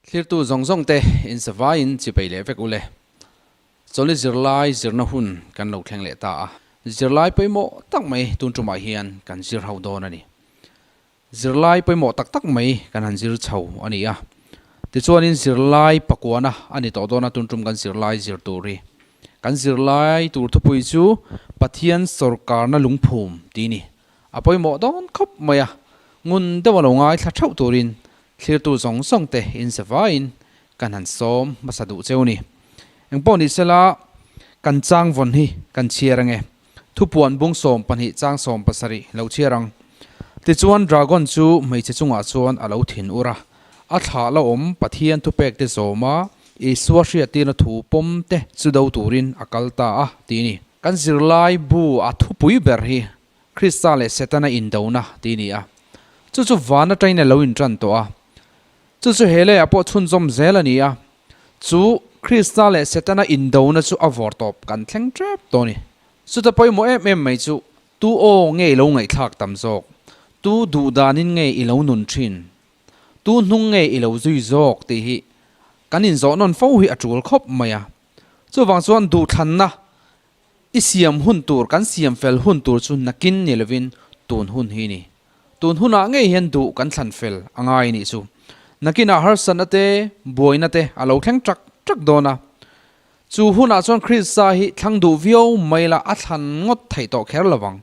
Thlirtu zawng zawng te insavaiin chipei leh vek ule. Chawlhi zirlai zirna hun kan lo thleng leh ta a, zirlai pawimawh tak mai tun tumah hian kan zir ho dawn a ni. Zirlai pawimawh tak tak mai kan han zir chho a ni a, tichuanin zirlai pakuana a ni tawh dawn a tun tum kan zirlai zir tur hi. Kan zirlai tur thupui chu Pathian sawrkarna lungphum tih ni. A pawimawh dawn khawp mai a, ngun deuh a lo ngaithla theuh turin thlirtu zawng zawng te inzavaiin kan han sawm hmasa duh cheu ni. Engpawh ni sela kan chang vawn hi kan chhiar ange. Thupuan bung 12 chang 70 lo chhiar ang. Tichuan dragon chu hmeichhe chungah chuan a lo thin ur a, a thlah la awm Pathian thupek te zawm a, Isua hriattirna thu pawm te chu do turin a kal ta a tih ni. Kan zirlai bu a thupui ber hi Krista leh Setana indona tih ni a. Chu chu van atangin a lo intan tawh a. Chu chu he leiah pawh chhunzawm zel a ni a. Chu Krista leh Setana indona chu a vawr tawp kan thleng tep tawh a ni. Chuta pawimawh em em mai chu tu aw nge i lo ngaihthlak tam zawk? Tu duhdanin nge i lo nun thin? Tu hnung nge i lo zui zawk tih hi kan inzawh nawn fo hi a tul khawp mai a. Chuvang chuan duhthlanna I siam hun tur, kan siam fel hun tur chu nakin ni lovin tun hun hi ni. Tun hunah ngei hian duh kan thlan fel a ngai nih chu. Nakinah harsatna te, buaina te a lo thleng ṭak ṭak dawn a. Chu hunah chuan Krista hi thlang duh viau mai la a thlan ngawt theih tawh kher lo vang.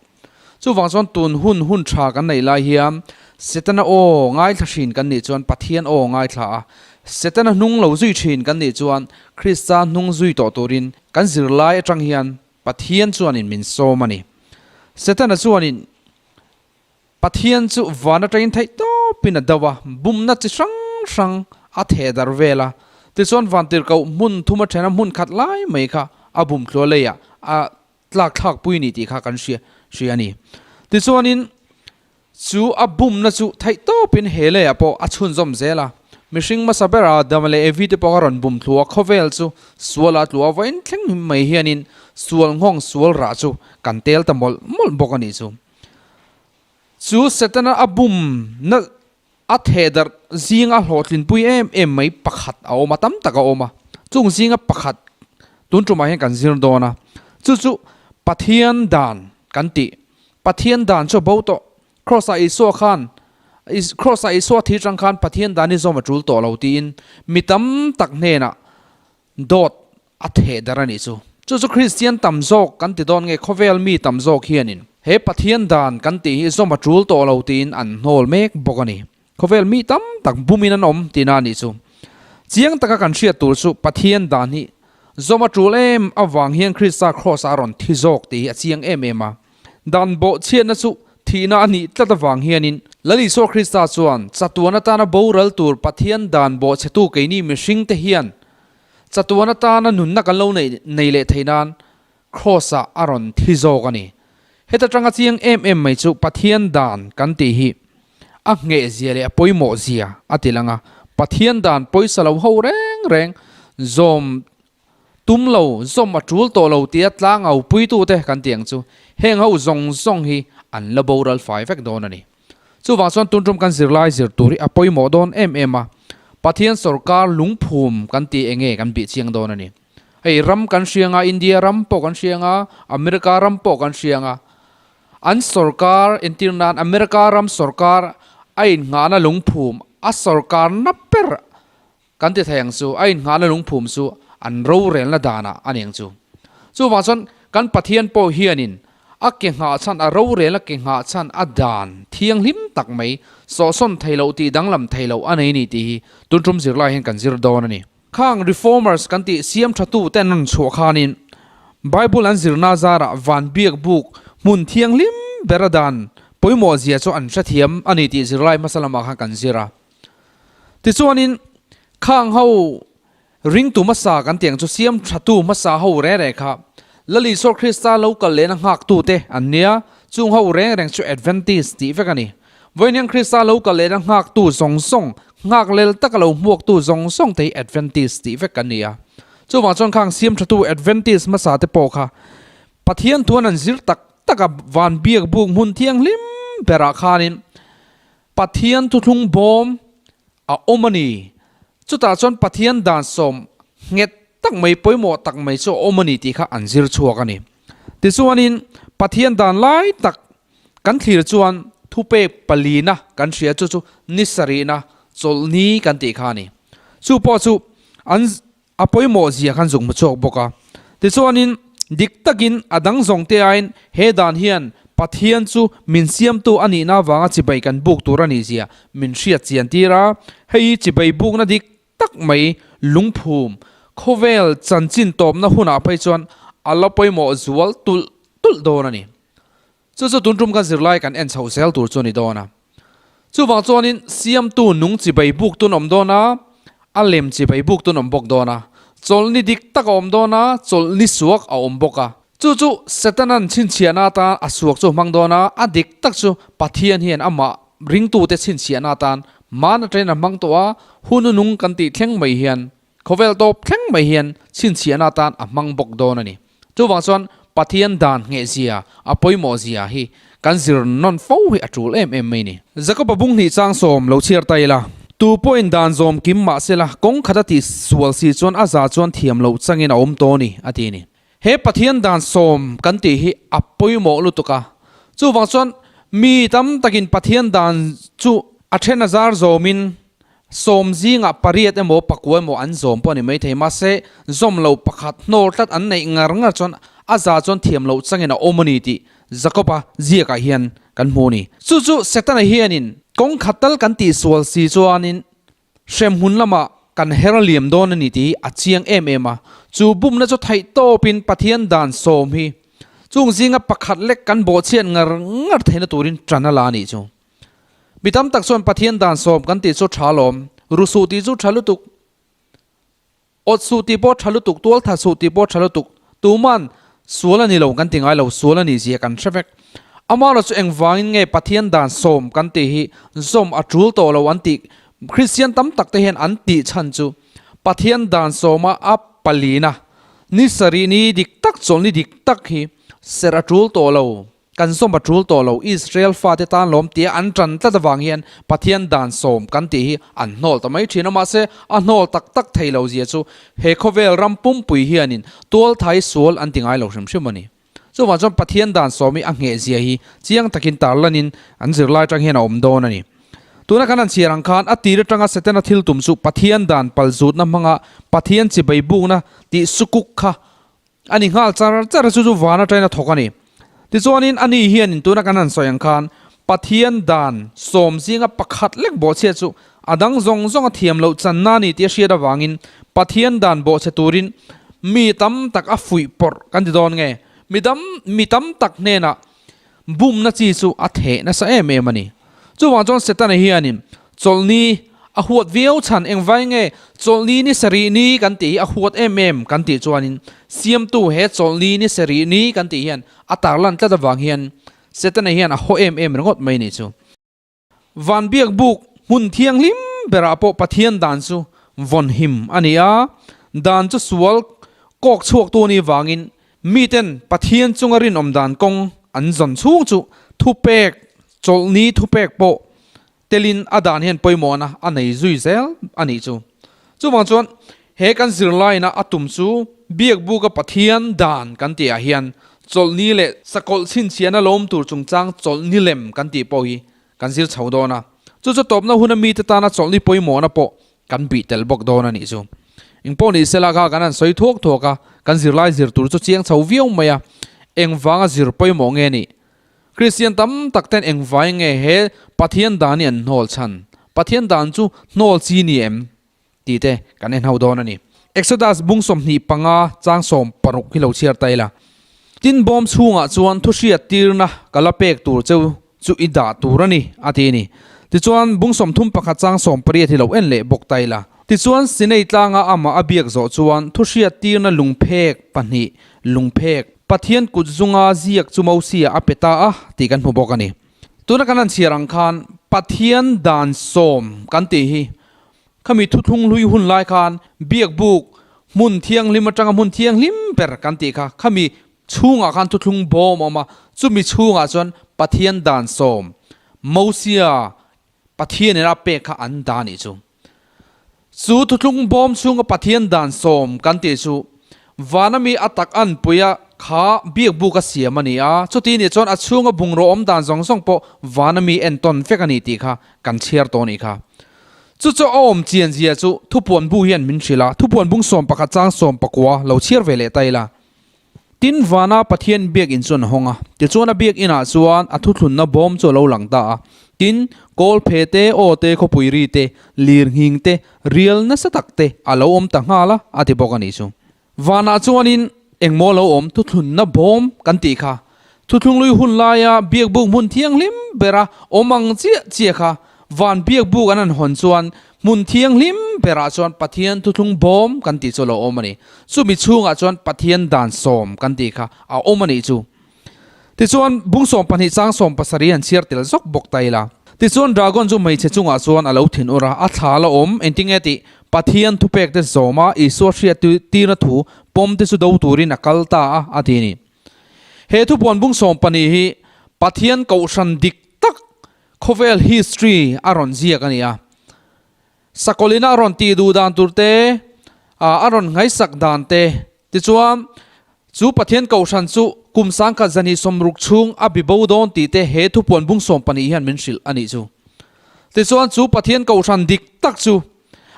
Chuvang chuan tun hun hun ṭha kan neih lai hian Setana aw ngaithla ṭhin kan nih chuan Pathian aw ngaithla a, Setana hnung lo zui ṭhin kan nih chuan Krista hnung zui tawh turin kan zirlai aṭang hian Pathian chuanin min sawm a ni. Setana chuanin Pathian chu van aṭangin theih tawpin a do a, bumna chi hrang hrang a theh dar vel a. Tichuan vantirhkoh hmun thum a ṭhena hmun khat lai mai kha a bum thluah leiah a tlak thlak pui ni tih kha kan hria hria a ni. Tichuanin chu a bumna chu theih tawpin he leiah pawh a chhunzawm zel a. Mihring hmasa bera Adama leh Evi te pawh a rawn bum thlu a, khawvel chu sual a tlu a, vawiin thleng mai hianin sual nghawng sual rah chu kan tel ta mawlh mawlh bawk a nih chu. Chu Setana a bumna a thehdarh zinga hlawhtlinpui em em mai pakhat a awm a, tam tak a awm a. Chung zinga pakhat tun tumah hian kan zir dawn a, chu chu Pathian dan kan tih. Pathian dan chu a bo tawh. Kraws-ah Isua khan, Kraws-ah Isua thir tang khan Pathian dan hi zawm a tul tawh lo tiin mi tam tak hnenah dawt a theh darh a nih chu. Chu chu Kristian tam zawk kan ti dawn nge khawvel mi tam zawk hianin he Pathian dan kan tih hi zawm a tul tawh lo tiin an hnawl mek bawk a ni. Khawvel mi tam tak bumin an awm tihna a nih chu. Chiang taka kan hriat tur chu Pathian dan hi zawm a tul em avang hian Krista Kraws ah a rawn thi zawk tih hi a chiang em em a. Dan bawhchhiatna chu thihna a nih tlat avang hianin Lal Isua Krista chuan chatuan atana boral tur Pathian dan bawhchhetu keini mihringte hian Chatuan atana nunna kan lo neih nei leh theih nan Kraws-ah a rawn thi zawk a ni. Heta tanga chiang em em mai chu Pathian dan kan tih hi a ngheh zia leh a pawimawh zia a ti lang a. Pathian dan pawisa lo ho reng reng zawm tum lo, zawm a tul tawh lo tia tlangau puitute kan tih ang chu heng ho zawng zawng hi an la boral fai vek dawn a ni. Chuvang chuan tun tum kan zirlai zir tur hi a pawimawh dawn em em a, Pathian sawrkar lungphum kan tih eng nge kan bih chiang dawn a ni. Hei ram kan hriang a, India ram pawh kan hriang a, America ram pawh kan hriang a, an sawrkar entir nan America ram sawrkar a innghahna lungphum a sawrkar na ber kan ti thei ang chu, a innghahna lungphum chu an rorelna danah a ni ang chu. Chuvang chuan kan Pathian pawh hianin a ke nghah chhan, a rorelna ke nghah chhan a dan thianghlim tak mai, sawhsawn thei loh tih danglam thei loh a nei ni tih hi tun tum zirlai hian kan zir dawn a ni. Khang Reformers kan tih siam thatu ten rawn chhuah khanin Bible an zirna zarah van biak buk hmun thianghlim ber a dan pawimawh zia chu an hrethiam a ni tih zirlai hmasa lamah khan kan zir a. Tichuanin khang ho ringtu hmasa kan tih ang chu siam thatu hmasa ho reng reng kha Lal Isua Krista lo kal lehna nghaktu te an nia, chung ho reng reng chu Adventist tih vek a ni. Vawiin hian Krista lo kal lehna nghaktu zawng zawng, nghak lel taka lo hmuaktu zawng zawng te hi Adventist tih vek kan ni a. Chuvang chuan khang siam thatu Adventist hmasa te pawh kha Pathian thuan an zir tak tak a, van biak buk hmun thianghlim berah khanin Pathian thuthlung bawm a awm a ni. Chutah chuan Pathian dan sawm nghet tak mai pawimawh tak mai chu a awm a ni tih kha an zir chhuak a ni. Tichuanin Pathian dan lai tak kan thlir chuan thupek palina kan hria chu chu ni sarihna chawlhni kan tih kha a ni. Chu pawh chu an A pawimawh zia khan zuk hmu chhuak bawk a. Tichuanin, dik takin a dang zawng te aiin he dan hian Pathian chu min siamtu a nihna avanga chibai kan buk tur a nih zia min hriat chian tir a. Hei hi chibai bukna dik tak mai lungphum khawvel chanchin tawpna hunah phei chuan a la pawimawh zual tulh tulh dawn a ni. Chu chu tun tum kan zirlai kan en chhoh zel tur chu a ni dawn a. Chuvang chuanin siamtu nung chibai buk tun awm dawn a, a lem chibai buk tun awm bawk dawn a, chawlhni dik tak a awm dawn a, chawlhni suak a awm bawk a. Chu chu Setanan chhinchhiahna atan a suak chu a hmang dawn a, a dik tak chu Pathian hian amah ringtute chhinchhiahna atan hman atangin a hmang tawh a, hun nung kan tih thleng mai hian, khawvel tawp thleng mai hian chhinchhiahna atan a hmang bawk dawn a ni. Chuvang chuan Pathian dan nghehzia, a pawimawhzia hi kan zir nawn fo hi a tul em em mai ni. Jakoba bung hnih chang sawm lo chhiar ta ila, Tu pawhin dan zawm kim mah sela, kawng khat a tih sual si chuan a za chuan thiam loh changin a awm tawh ni, a ti ni. He Pathian dan sawm kan tih hi a pawimawh lutuk a. Chuvang chuan mi tam takin Pathian dan chu a then a zar zawmin Sawm zingah pariat emaw pakua emaw an zawm pawh a ni maithei. Mahse, zawm lo pakhat hnawr tlat an neih ngar ngar chuan a za chuan thiam loh changin a awm a ni tih Jakoba ziakah hian kan hmu a ni. Chu chu Setana hianin kawng khat tal kan tihsual si chuanin hremhmun lamah kan her liam dawn a ni tih hi a chiang em em a. Chu bumna chu theih tawpin Pathian dan sawm hi chung zinga pakhat lek kan bawhchhiat ngar ngar theihna turin ṭan a la a nih chu. Mi tam tak chuan Pathian dan sawm kan tih chu tha lawm, ru suh tih chu tha lutuk, awt suh tih pawh tha lutuk, tual tha suh tih pawh tha lutuk, tuman sual a ni lo kan ti ngai lo, sual a nih zia kan hre vek. Amaherawhchu chu engvangin nge Pathian dan sawm kan tih hi zawm a tul tawh lo an tih Kristian tam tak te hian an tih chhan chu Pathian dan sawma a palina ni sarih ni dik tak chawlhni dik tak hi serh a tul tawh lo. Kan zawm a tul tawh lo, Israel fate tan lawm tia an tan tlat avang hian Pathian dan sawm kan tih hi an hnawl ta mai thin a, mahse a hnawl tak tak thei lo zia chu he khawvel ram pumpui hianin tualthai sual an ti ngai lo hrim hrim a ni. Chuvang chuan Pathian dan sawm hi a ngheh zia hi chiang takin tarlanin an zirlai atang hian a awm dawn a ni. Tuna kan han chhiar ang khan a tir atanga Setana thil tum chu Pathian dan palzutna hmanga Pathian chibai bukna tih sukuk kha A ni nghal char char a, chu chu van atangin a thawk a ni. Tichuanin a ni hianin tuna kan han sawi ang khan Pathian dan sawm zinga pakhat lek bawhchhia chu a dang zawng zawng a thiam loh channa a ni tih a hriat avangin Pathian dan bawhchhe turin mi tam tak a fuih pawrh kan ti dawn nge? Mi dam mi tam tak hnenah Bumna chi chu a theh nasa em em a ni. Chuvang chuan Setana hianin chawlhni a huat viau chhan engvai nge chawlhni ni sarih ni kan tih hi a huat em em kan tih chuanin siamtu he chawlhni ni sarih ni kan tih hian a tarlan tlat avang hian Setana hian a haw em em ringawt mai ni chu. Van biak buk hmun thianghlim berah pawh Pathian dan chu vawn him a ni a, dan chu sual kawk chhuaktu a nih vangin miten Pathian chunga rinawm dan kawng an zawn chhung chu thupek, chawlhni thupek pawh telin a dan hian pawimawhna a nei zui zel a nih chu. Chuvang chuan he kan zirlaina a tum chu biak buka Pathian dan kan tihah hian chawlhni leh sakawlh chhinchhiahna lawm tur chungchang chawlhni lem kan tih pawh hi kan zir chho dawn a. Chu chu tawpna huna mite tana chawlhni pawimawhna pawh kan bih tel bawk dawn a nih chu. Engpawh ni sela kha kan han sawi thuak thuak a, kan zirlai zir tur chu chiang chho viau mai a, engvanga zir pawimawh nge nih? Kristian tam tak ten engvai nge he Pathian dan hi an hnawl chhan? Pathian dan chu hnawl chi ni em? Tih te kan en ho dawn a ni. Exodus bung 25 chang 60 hi lo chhiar ta ila. Tin bawm chhungah chuan thuhriat tirna ka la pek tur cheu chu i dah tur a ni, a ti a ni. Tichuan bung 31 chang 18 hi lo en leh bawk ta ila. Tichuan Sinai tlanga amah a biak zawh chuan thuhriat tirna lungphek pahnih, lungphek, Pathian kut zunga ziak chu Mosia a pe ta a tih kan hmu bawk a ni. Tuna kan han chhiar ang khan Pathian dan sawm kan tih hi khami thuthlung hlui hun lai khan biakbuk hmun thianghlim atanga hmun thianghlim ber kan tih kha khami chhungah khan thuthlung bawm a awm a, chumi chhungah chuan Pathian dan sawm Mosia Pathianin a pek kha an dah a nih chu. Chu thuthlung bawm chhunga Pathian dan sawm kan tih chu vana mi a tak anpuia kha biakbuk a siam a ni a, chuti nih chuan a chhunga bungraw awm dan zawng zawng pawh vana mi entawn vek a ni tih kha kan chhiar tawh a nih kha. Chu chu a awm chian zia chu thupuan bu hian min hrilh a, thupuan bung 11 chang 19 lo chhiar ve leh ta ila. Tin, vana Pathian biakinn chu an hawng a, tichuan a biakinah chuan a thuthlunna bawm chu a lo lang ta a. Tin, kawl phe te, aw te, khawpui ri te, lir nghing te, rial nasa tak te a lo awm ta nghal a, a ti bawk a nih chu. Vanah chuanin engmaw lo awm thuthlunna bawm kan tih kha, thuthlunglui hun laia biakbuk hmun thianghlim bera awm ang chiah chiah kha van biakbuk an han hawn chuan Hmun thianghlim berah chuan Pathian thuthlung bawm kan tih chu a lo awm a ni. Chumi chhungah chuan Pathian dan sawm kan tih kha a awm a nih chu. Tichuan, bung 12 chang 70 han chhiar tel zawk bawk ta ila. Tichuan, dragon chu hmeichhe chungah chuan a lo thin ur a, a thla la awm, engtinge tih Pathian thupek te zawma Isua hriat tirna thu pawm te chu do turin a kal ta a, a ti a ni. He thupuan bung 12 hi Pathian kohhran dik tak Khawvel history a rawn ziak a ni a. Sakawlina a rawn tih duh dan tur te, a rawn ngaihsak dan te, tichuan chu Pathian Kohhran chu kum sangkhat zahnih sawmruk chhung a bi bo dawn tih te he thupuan bung 12 hian min hrilh a nih chu. Tichuan chu Pathian Kohhran dik tak chu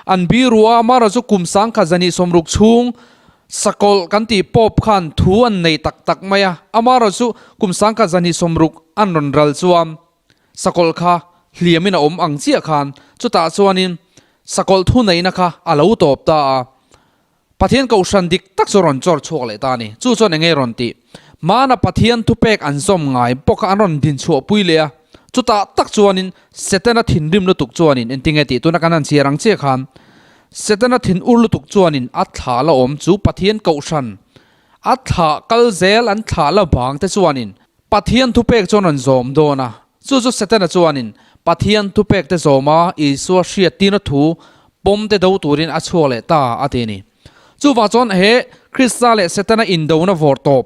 an bi ru a, amaherawhchu chu kum sangkhat zahnih sawmruk chhung sakawlh kan tih Pope khan thu an nei tak tak mai a, amaherawhchu chu kum sangkhat zahnih sawmruk an rawn ral chuan Sakawlh kha hliamin a awm ang chiah khan chutah chuanin sakawlh thuneihna kha a lo tawp ta a. Pathian kohhran dik tak chu rawn chawr chhuak leh ta a ni. Chu chuan enge rawn tih? Hmana Pathian thupek an zawm ngai bawk a an rawn din chhuah pui leh a. Chutah tak chuanin Setana thinrim lutuk chuanin engtinge tih tuna kan han chhiar ang chiah khan Setana thinur lutuk chuanin a thlah la awm chu Pathian kohhran a thlah kal zel an thlah la vang te chuanin Pathian thupek chuan rawn zawm dawn a, chu chu Setana chuanin Pathian thupekte zawma Isua hriattirna thu pawmte do turin a chhuak leh ta a ti a ni. Chuvang chuan he Krista leh Setana indona vawr tawp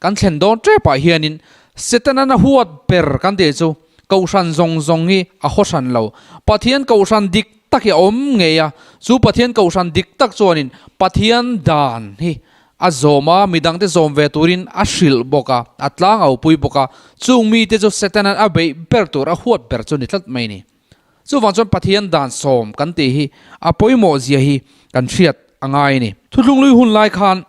kan thlen dawn tepah hianin Setana na huat ber kan tih chu Kohhran zawng zawng hi a haw hran lo. Pathian Kohhran dik tak hi a awm ngei a, chu Pathian Kohhran dik tak chuanin Pathian dan hi A zawm a, midangte zawm ve turin a hrilh bawk a, a tlangau pui bawk a, chung mite chu Setanan a beih ber tur, a huat ber chu ni tlat mai a ni. Chuvang chuan Pathian dan sawm kan tih hi a pawimawh zia hi kan hriat a ngai a ni. Thuthlunglui hun lai khan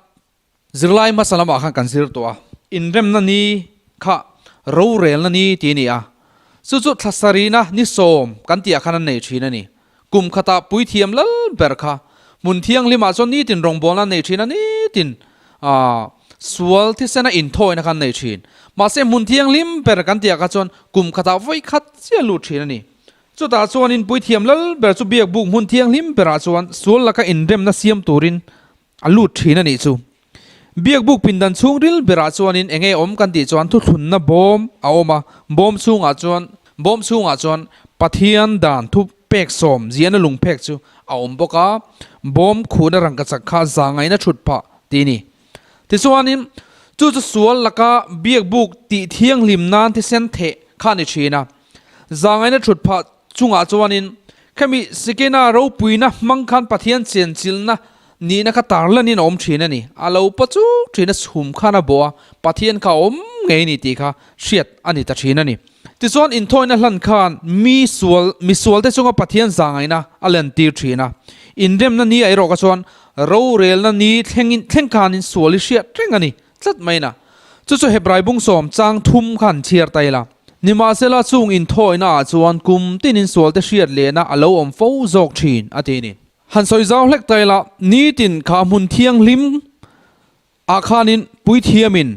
zirlai hmasa lamah khan kan zir tawh a, inremna ni kha rorelna ni tih a ni a, chu chu thla sarihna ni sawm kan tihah khan an nei thin a ni. Kum khatah puithiam lal ber kha hmun thianghlimah chuan nitin rawngbawlna an nei thin a, nitin sual thisena inthawina kha an nei thin. Mahse hmun thianghlim ber kan tihah kha chuan kum khatah vawi khat chiah lut thin a ni. Chutah chuanin puithiam lal ber chu biakbuk hmun thianghlim berah chuan sual laka inremna siam turin a lut thin a nih chu. Biakbuk pindan chhungril berah chuanin enge awm kan tih chuan thuthlunna bawm a awm a, bawm chhungah chuan bawm chhungah chuan Pathian dan thu pek sawm ziahna lungphek chu a awm bawk a, bawm khuhna rangkachak kha zangaina thut phah tih a ni. Tichuanin chu chu sual laka biakbuk tih thianghlim nan thisen theh kha a ni thin a, zangaina thut phah chungah chuanin khemi Sekena ropuina hmang khan Pathian chenchilhna Nihna kha tarlanin a awm thin a ni. A lo pa chuk thin a, chhum khan a bawh a, Pathian kha a awm ngei a ni tih kha hriat a ni ta thin a ni. Tichuan inthawina hlan khan mi sual, mi sualte chunga Pathian zahngaihna a lentir thin a. Inremna ni ah erawh kha chuan rorelna ni thlengin thleng khanin sual hi hriat reng a ni tlat mai na. Chu chu Hebrai bung sawm chang thum khan chhiar ta ila. Nimahsela chung inthawina ah chuan kum tinin sualte hriat lehna a lo awm fo zawk thin a ti a ni. Han sawi zau hlek ta ila, nitin kha hmun thianghlim ah khanin puithiamin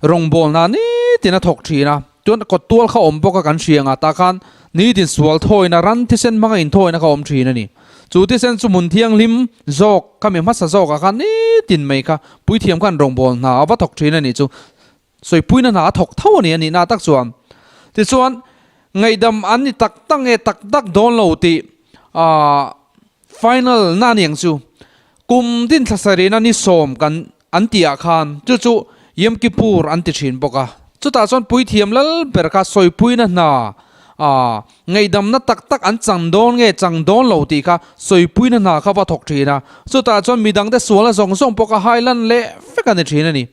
rawngbawlna nitin a thawk thin a, chuan kawt tual kha awm bawk a kan hria anga tah khan nitin sual thawina ran thisen hmanga inthawina kha awm thin a ni. Chu thisen chu hmun thianghlim zawk kha mi hmasa zawkah khan nitin mai kha puithiam khan rawngbawlna a va thawk thin a nih chu. Sawipuina hna a thawk tho a ni a nihna tak chuan. Tichuan, ngaihdam an ni tak tak nge tak tak dawn lo tih final na aniang chu. Kum din thla sarihna ni sawm kan an tihah khan chu chu Yom Kippur an ti thin bawk a. Chutah chuan puithiam lal ber kha sawipuina hna Aa, ngaihdamna tak tak an chang dawn nge chang dawn lo tih kha sawipuina hna kha va thawk thin a, chutah chuan midangte sualna zawng zawng pawh kha hai lan leh vek a ni thin a ni.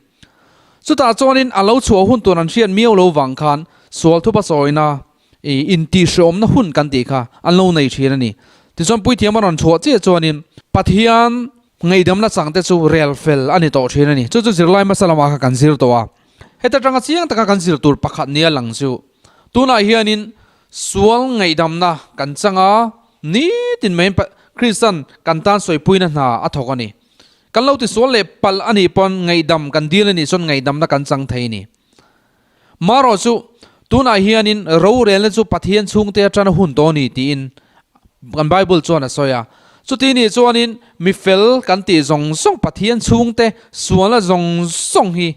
Chutah chuanin a lo chhuah hun tur an hriat miau lo vang khan sual thupa sawina i intihhreawmna hun kan tih kha an lo nei thin a ni. Tichuan puithiam a rawn chhuah chiah chuanin Pathian ngaihdamna changte chu rel fel a ni tawh thin a ni. Chu chu zirlai hmasa lamah kha kan zir tawh a. Heta tanga chiang taka kan zir tur pakhat nia lang chu tunah hianin sual ngaihdamna kan chang a, nitin maiin Kristan kan tan sawipuina hna a thawk a ni. Kan lo tisual leh palh a nih pawn ngaihdam kan dil a nih chuan ngaihdamna kan chang thei a ni. Marawh chu tunah hianin rorelna chu Pathian chhungte atana hun tawh a ni tiin kan Bible chuan a sawi a. Chuti nih chuanin mi fel kan tih zawng zawng Pathian chhungte sualna zawng zawng hi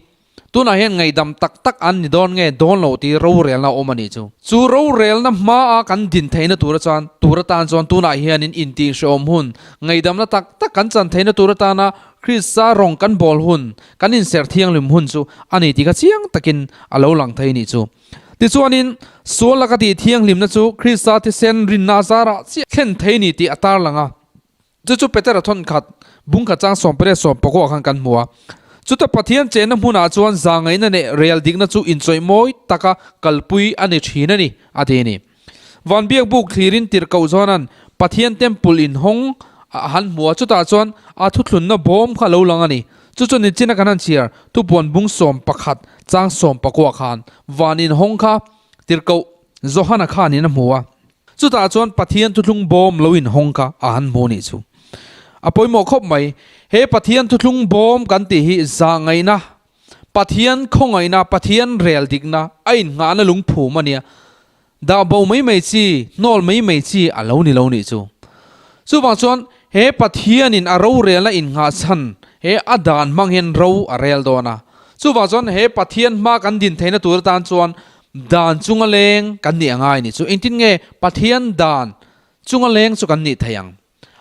tunah hian ngaihdam tak tak an ni dawn nge dawn lo tih rorelna a awm a nih chu. Chu rorelna hmaa kan din theihna tura chuan tur atan chuan tunah hianin intihhrehawm hun, ngaihdamna tak tak kan chan theihna tur atana Krista rawng kan bawl hun, kan inserh thianghlim hun chu a ni tih kha chiang takin a lo lang thei a nih chu. Tichuanin, sual laka tih thianghlimna chu Krista thisen rinna zarah chiah thlen thei ni tih a tarlang a. Chu chu Petera thawnkhat, bungkhat chang sawmpariat sawmpakua khan kan hmu a. Chuta Pathian chenna hmunah chuan zangaihna leh rel dikna chu inchawih mawi taka kalpui a ni thin a ni, a ti a ni. Van biakbuk thlirin tirhkoh Johana'n Pathian temple inhawng a han hmu a, chutah chuan a thuthlunna bawm kha a lo lang a ni. Chu chu nichina kan han chhiar thupuan bung 11 chang 19 khan van inhawng kha tirhkoh Johana khanin a hmu a, chutah chuan Pathian thuthlung bawm lo inhawng kha a han hmu a nih chu. A pawimawh khawp mai, he Pathian thuthlung bawm kan tih hi zahngaihna Pathian khawngaihna, Pathian rel dikna a innghahna lungphum a nia. Dah bo mai mai chi, hnawl mai mai chi a lo ni lo nih chu. Chuvang chuan he Pathianin a rorelna innghah chhan he a dan hmang hian ro a rel dawn a. Chuvang chuan he Pathian hma kan din theihna tur atan chuan dan chunga leng kan nih a ngai nih chu. Engtin nge Pathian dan chunga leng chu kan nih theih ang?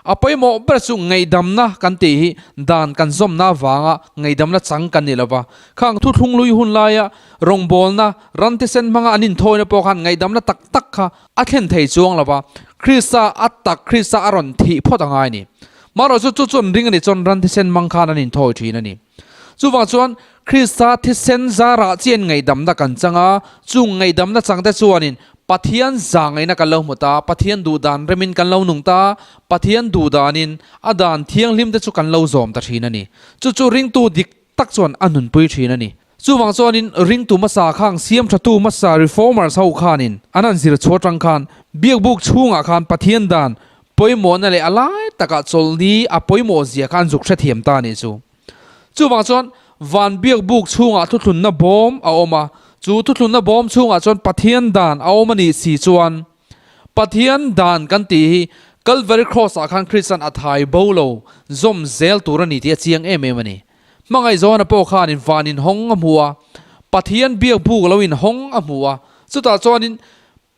A pawimawh ber chu ngaihdamna kan tih hi dan kan zawmna avanga ngaihdamna chang kan ni lova. Khang thuthlung lui hun laia rawngbawlna ran thisen hmanga an inthawina pawh khan ngaihdamna tak tak kha a thlen thei chuang lova. Krista a tak Krista a rawn thih phawt a ngai a ni. Marawh chu chu chuan ring a nih chuan ran thisen hmang khan an inthawi thin a ni. Chuvang chuan Krista thisen zarah chian ngaihdamna kan chang a, chung ngaihdamna changte chuanin Pathian zahngaihna kan lo hmu ta, Pathian duhdan remin kan lo nung ta, Pathian duhdanin a dan thianghlimte chu kan lo zawm ta thin a ni. Chu chu ringtu dik tak chuan a nunpui thin a ni. Chuvang chuanin ringtu hmasa khang siamthatu hmasa reformers ho khanin an han zir chhuah atang khan biakbuk chhungah khan Pathian dan pawimawhna leh a lai takah chawlhni a pawimawh zia kha an zuk hrethiam ta a nih chu. Chuvang chuan van biakbuk chhungah thuthlunna bawm a awm a, chu thuthlunna bawm chhungah chuan Pathian dan a awm a nih si chuan Pathian dan kan tih hi Calvary Cross ah khan Kristan a thai bo lo zawm zel tur a ni tih a chiang em em a ni. Hmangaihzawna pawh khanin van inhawng a hmu a, Pathian biakbuk lo inhawng a hmu a, chutah chuanin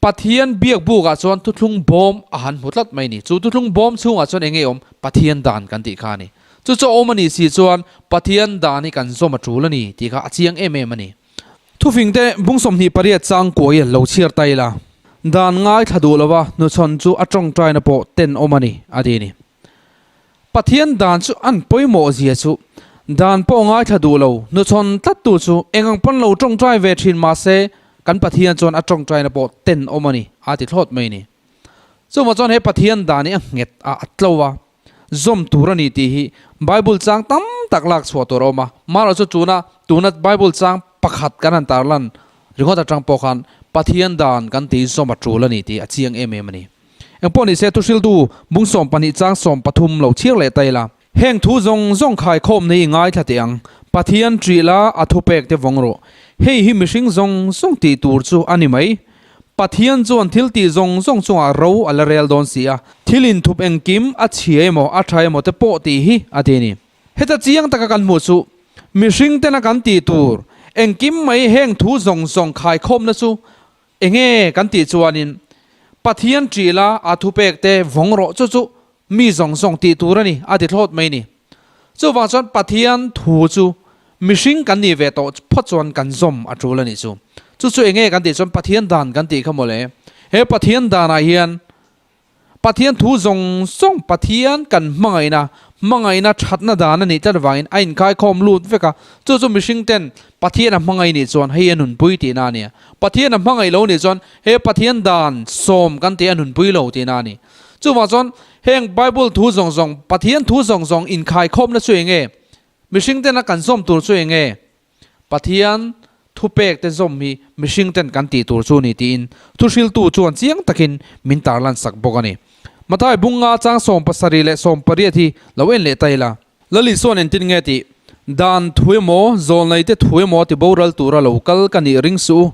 Pathian biak bukah chuan thuthlung bawm a han hmu tlat mai a ni. Chu thuthlung bawm chhungah chuan eng nge awm? Pathian dan kan tih kha a ni. Chu chu a awm a nih si chuan Pathian dan hi kan zawm a tul a ni tih kha a chiang em em a ni. Thufingte bung 28 chang kuai lo chhiar ta ila, Dan ngaithla duh lova hnuchhawn chu a tawngtaina pawh ten awm a ni, a ti a ni. Pathian dan chu an pawimawh zia chu dan pawh ngaithla duh lo, hnuchhawn tlattu chu eng ang pawn lo tawngtai ve thin mah se kan Pathian chuan a tawngtaina pawh ten awm a ni, a ti thlawt mai a ni. Chuvang chuan he Pathian dan hi a nghet a, a tlo a, zawm tur a ni tih hi Bible chang tam tak lak chhuah tur a awm a. Marawh chu tuna tuna Bible chang pakhat kan han tarlan ringawt atang pawh khan Pathian dan kan tih zawm a tul a ni tih a chiang em em a ni. Engpawh ni se thuhriltu bung 12 chang 13 lo chhiar leh ta ila. Heng thu zawng zawng khaikhawm nei i ngaithla teh ang. Pathian ṭih la a thupek te vawng rawh. Hei hi mihring zawng zawng tih tur chu a ni mai. Pathian chuan thil tih zawng zawng chungah ro a la rel dawn si a. Thil inthup engkim a chhia emaw a ṭha emaw te pawh tih hi a ti a ni. Heta chiang taka kan hmuh chu mihring tena kan tih tur engkim mai heng thu zawng zawng khaikhawmna chu Enge kan tih chuanin Pathian ṭih la a thupek te vawng rawh chu chu mi zawng zawng tih tur a ni a ti thlawt mai ni. Chuvang chuan Pathian thu chu mihring kan nih ve tawh phawt chuan kan zawm a tul a nih chu. Chu chu enge kan tih chuan Pathian dan kan tih kha mawle. He Pathian danah hian Pathian thu zawng zawng Pathian kan hmangaihna, hmangaihna thatna dan a nih tlat avangin a inkhaikhawm lut vek a, chu chu mihring ten Pathian a hmangaih nih chuan hei a nunpui tihna a ni a, Pathian a hmangaih lo nih chuan he Pathian dan sawm kan tih a nunpui lo tihna a ni. Chuvang chuan heng Bible thu zawng zawng, Pathian thu zawng zawng inkhaikhawmna chu eng nge? Mihring tena kan zawm tur chu eng nge? Pathian thupek te zawm hi mihring ten kan tih tur chu ni tiin thuhriltu chuan chiang takin min tarlan sak bawk a ni. Mathai bunga chang 70 leh 80 hi lo en leh ta ila. Lali chuan entin nge tih? Dan thu emaw, zawlnei te thu emaw ti boral tura lo kal ka nih ring suh u.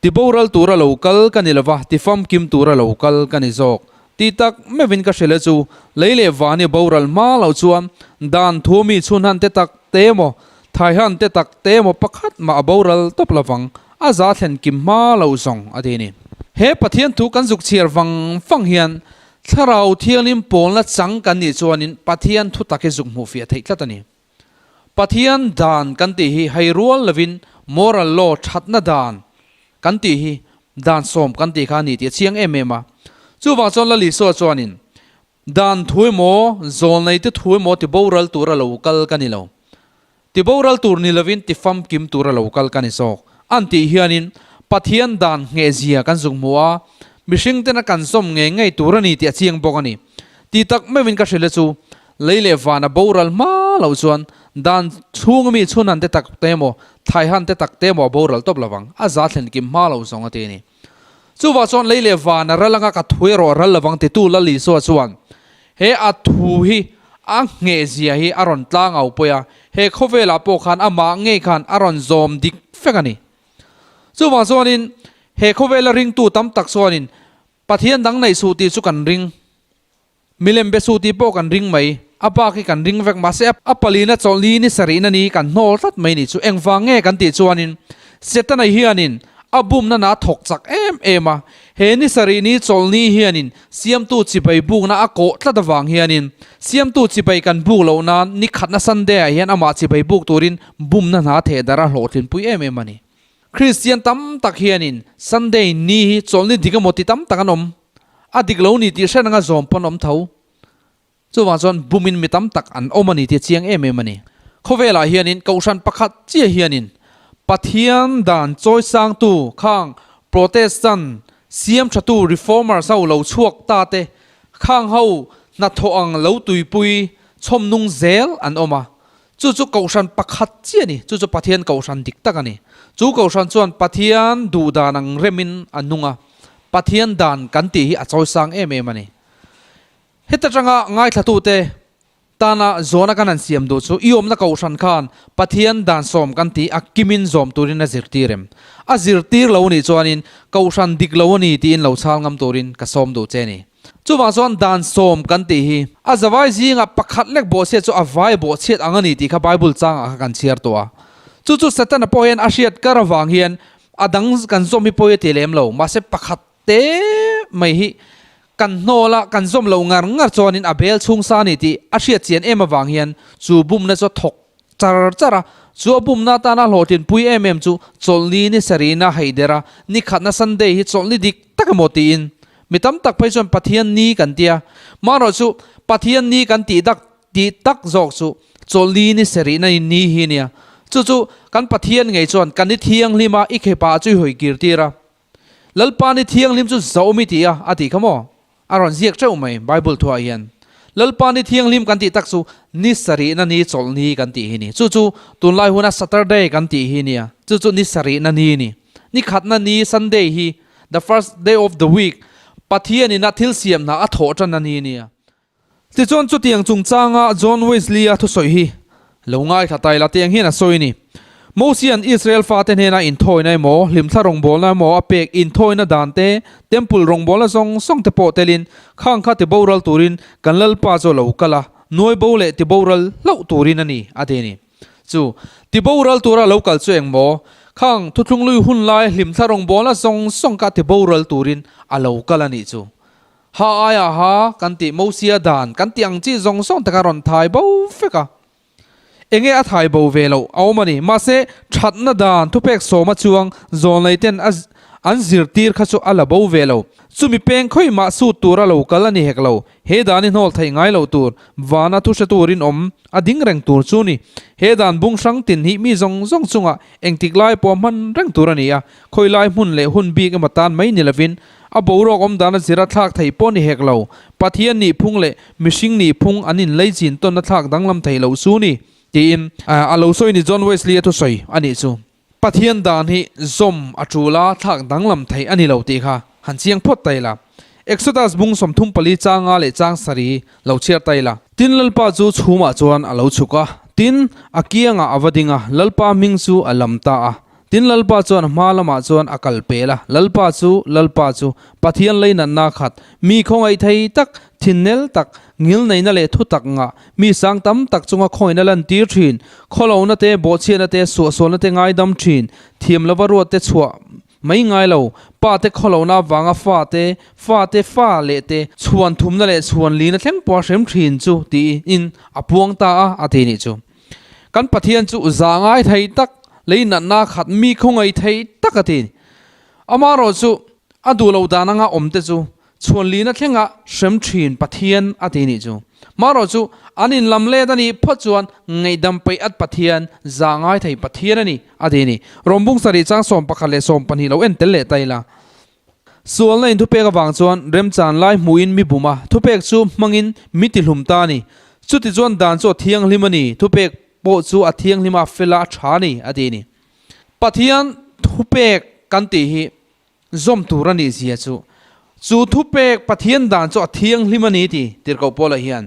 Ti boral tura lo kal ka ni lova, ti famkim tura lo kal ka ni zawk. Ti tak meuhin ka hrilh e chu, lei leh van i boral hma loh chuan dan thu mi chhunhan te tak te emaw, thaihan te tak te emaw pakhat mah a boral tawp lovang, a za thlen kim hma lo zawng a ti a ni. He Pathian thu kan zuk chhiar vang vang hian Thlarau Thianghlim pawlna chang kan nih chuanin Pathian thu tak hi zuk hmuh fiah theih tlat a ni. Pathian dan kan tih hi hei rual lovin moral law thatna dan kan tih hi dan sawm kan tih kha a ni tih a chiang em em a. Chuvang chuan Lal Isua chuanin dan thu emaw zawlneite thu emaw ti boral tura lo kal ka ni lo. Ti boral tur ni lovin ti famkim tura lo kal ka ni zawk. An tih hianin Pathian dan nghehzia kan zuk hmu a, mihring tena kan zawm ngei ngei tur a ni tih a chiang bawk a ni. Ti tak meuhin ka hrilh e chu, lei leh vana boral hma loh chuan dan chhunga mi chhunhan te tak te emaw, thaihan te tak te emaw a boral tawp lovang, a za thlen kim hma lo zawng a ti a ni. Chuvah chuan lei leh vana ral anga ka thu erawh a ral lovang titu Lal Isua chuan he a thu hi a nghehzia hi a rawn tlang au pawi a, he khawvelah pawh khan amah ngei khan a rawn zawm dik vek a ni. Chuvang chuanin he khawvela ringtu tam tak chuanin Pathian dang neih suh tih chu kan ring. Milem be suh tih pawh kan ring mai. A bak hi kan ring vek mahse a palina chawlhni ni sarihna ni kan hnawl tlat mai ni chu engvang nge kan tih chuanin Setana hianin a bumna na thawk chak em em a, he ni sarih ni chawlhni hianin siamtu chibai bukna a kawh tlat avang hianin siamtu chibai kan buk loh nan ni khatna Sunday ah hian amah chibai buk turin bumna hna theh darh a hlawhtlinpui em em a ni. Kristian tam tak hianin Sunday ni hi chawlhni dik emaw ti tam tak an awm. A dik lo ni tih hriat anga zawm pawn awm tho. Chuvang chuan bumin mi tam tak an awm a ni tih a chiang em em a ni. Khawvelah hianin Kohhran pakhat chiah hianin Pathian dan chawisangtu khang Protestant siam thatu Reformers ho lo chhuak ta te khang ho hnathawh ang lo tuipui chhawmnung zel an awm a. Chu chu Kohhran pakhat chiah a ni. Chu chu Pathian Kohhran dik tak a ni. Chu Kohhran chuan Pathian duhdan ang remin a nung a, Pathian dan kan tih hi a chawisang em em a ni. Heta tanga ngaithlatute tana zawna kan han siam duh chu i awmna Kohhran khan Pathian dan sawm kan tih a kimin zawm turin a zirtir em? A zirtir lo nih chuanin Kohhran dik lo a ni tiin lo chhal ngam turin ka sawm duh che a ni. Chuvang chuan dan sawm kan tih hi a zavai zingah pakhat lek bawhchhiat chu a vai bawhchhiat ang a ni tih kha Bible changah kha kan chhiar tawh a. Chu chu Setana pawh hian a hriat kar avang hian a dang kan zawm hi pawi a ti lem lo. Mahse pakhat te mai hi kan hnawl a, kan zawm lo ngar ngar chuanin a bel chhung sa a ni tih a hriat chian em avang hian chu bumna chu a thawk char char a. Chu a bumna atana hlawhtlinpui em em chu chawlhni ni sarihna hei der a, ni khatna Sunday hi chawlhni dik tak emaw tiin Mi tam tak phei chuan Pathian ni kan tia, marawh chu Pathian ni kan tih dak tih tak zawk chu chawlhni ni serihna in ni hi nia. Chu chu kan Pathian ngei chuan kan ni thianghlim a, i khepa chu i hawi kir tir a. Lalpa ni thianghlim chu zauh mi ti a, a tih kha maw? A rawn ziak teuh mai Bible thuah hian. Lalpa ni thianghlim kan tih tak chu ni sarihna ni chawlhni kan tih hi ni. Chu chu tunlai huna Saturday kan tih hi nia. Chu chu ni sarihna ni ni. Ni khatna ni Sunday hi The first day of the week, Pathian in a thil siam hna a thawh tan a ni nia. Tichuan chutiang chungchanga John Wesley-a thusawi hi lo ngaithla ta ila tiang hian a sawi a ni. Mosia'n Israel fate hnena inthawina emaw, hlimthla rawngbawlna emaw a pek inthawina dan te, temple rawngbawlna zawng zawng te pawh telin khang kha tiboral turin kan Lalpa chu a lo kal a, nuaibo leh tiboral hlauh turin a ni, a ti a ni. Chu tiboral tura lo kal chu eng maw? Khang thuthlunglui hun lai hlimthla rawngbawlna zawng zawng kha tiboral turin a lo kal a nih chu. Ha aiah ha kan tih Mosia dan kan tih ang chi zawng zawng te kha rawn thai bo vek a. Enge a thai bo ve loh a awm a ni. Mahse thatna dan thupek sawma chuang zawlnei ten a an zirtir kha chu a la bo ve lo. Chumi peng khawi mah sut tura lo kal a ni hek lo. He dan i hnawl theih ngai loh tur, vana thu hre turin awm a ding reng tur chu ni. He dan bung hrang tin hi mi zawng zawng chungah engtik lai pawh hman reng tur a ni a, khawi lai hmun leh hun bik emaw tan mai ni lovin a boruak awm dana zira thlak theih pawh ni hek lo. Pathian nih phung leh mihring nih phung an inlei chin tawnna thlak danglam theih loh chu ni, tiin a lo sawi ni John Wesley a thusawi a nih chu. Pathian dan hi zawm a tul a, thlak danglam theih a ni lo tih kha han chiang phawt ta ila. Exodus bung 34 changa leh chang sarih lo chhiar ta ila. Tin Lalpa chu chhumah chuan a lo chhuk a, tin, a kiangah a va ding a, Lalpa hming chu a lam ta a. Tin Lalpa chuan hma lamah chuan a kal pel a, Lalpa chu, Lalpa chu, Pathian leinatna khat, mi khawngaih thei tak, thinnel tak, ngilneihna leh thutak ngah, Mi sang tam tak chunga khawina lantir thin, khawlohna te, bawhchhiatna te, suahsualna te ngaidam thin, thiam lova ruat te chhuah mai ngai lo, pa te khawlohna avanga fa te, fa te fa leh te chhuan thumna leh chhuan lina thleng pawha hrem thin chu tiin a puang ta a, a ti nih chu. Kan Pathian chu za ngai thei tak, lei natna khat mi khawngaih thei tak a ti. Amaherawhchu a duh lo dan anga awm te chu Chhuanlina thlenga hrem thin Pathian a ti nih chu. Marawh chu an inlam let a nih phawt chuan ngaihdam peih at Pathian, zah ngai thei Pathian a ni a ti a ni. Rawmbung sarih chang 11 leh 12 lo en tel leh ta ila. Sualna in thupek avang chuan remchan lai hmuhin mi bum a, thupek chu hmangin mi tihlum ta a ni. Chuti chuan dan chu a thianghlim a ni, thupek pawh chu a thianghlim a, fela a tha a ni a ti a ni. Pathian thupek kan tih hi Zawm tur a nih zia chu, chu thupek Pathian dan chu a thianghlim a ni ti tirhkoh Paula hian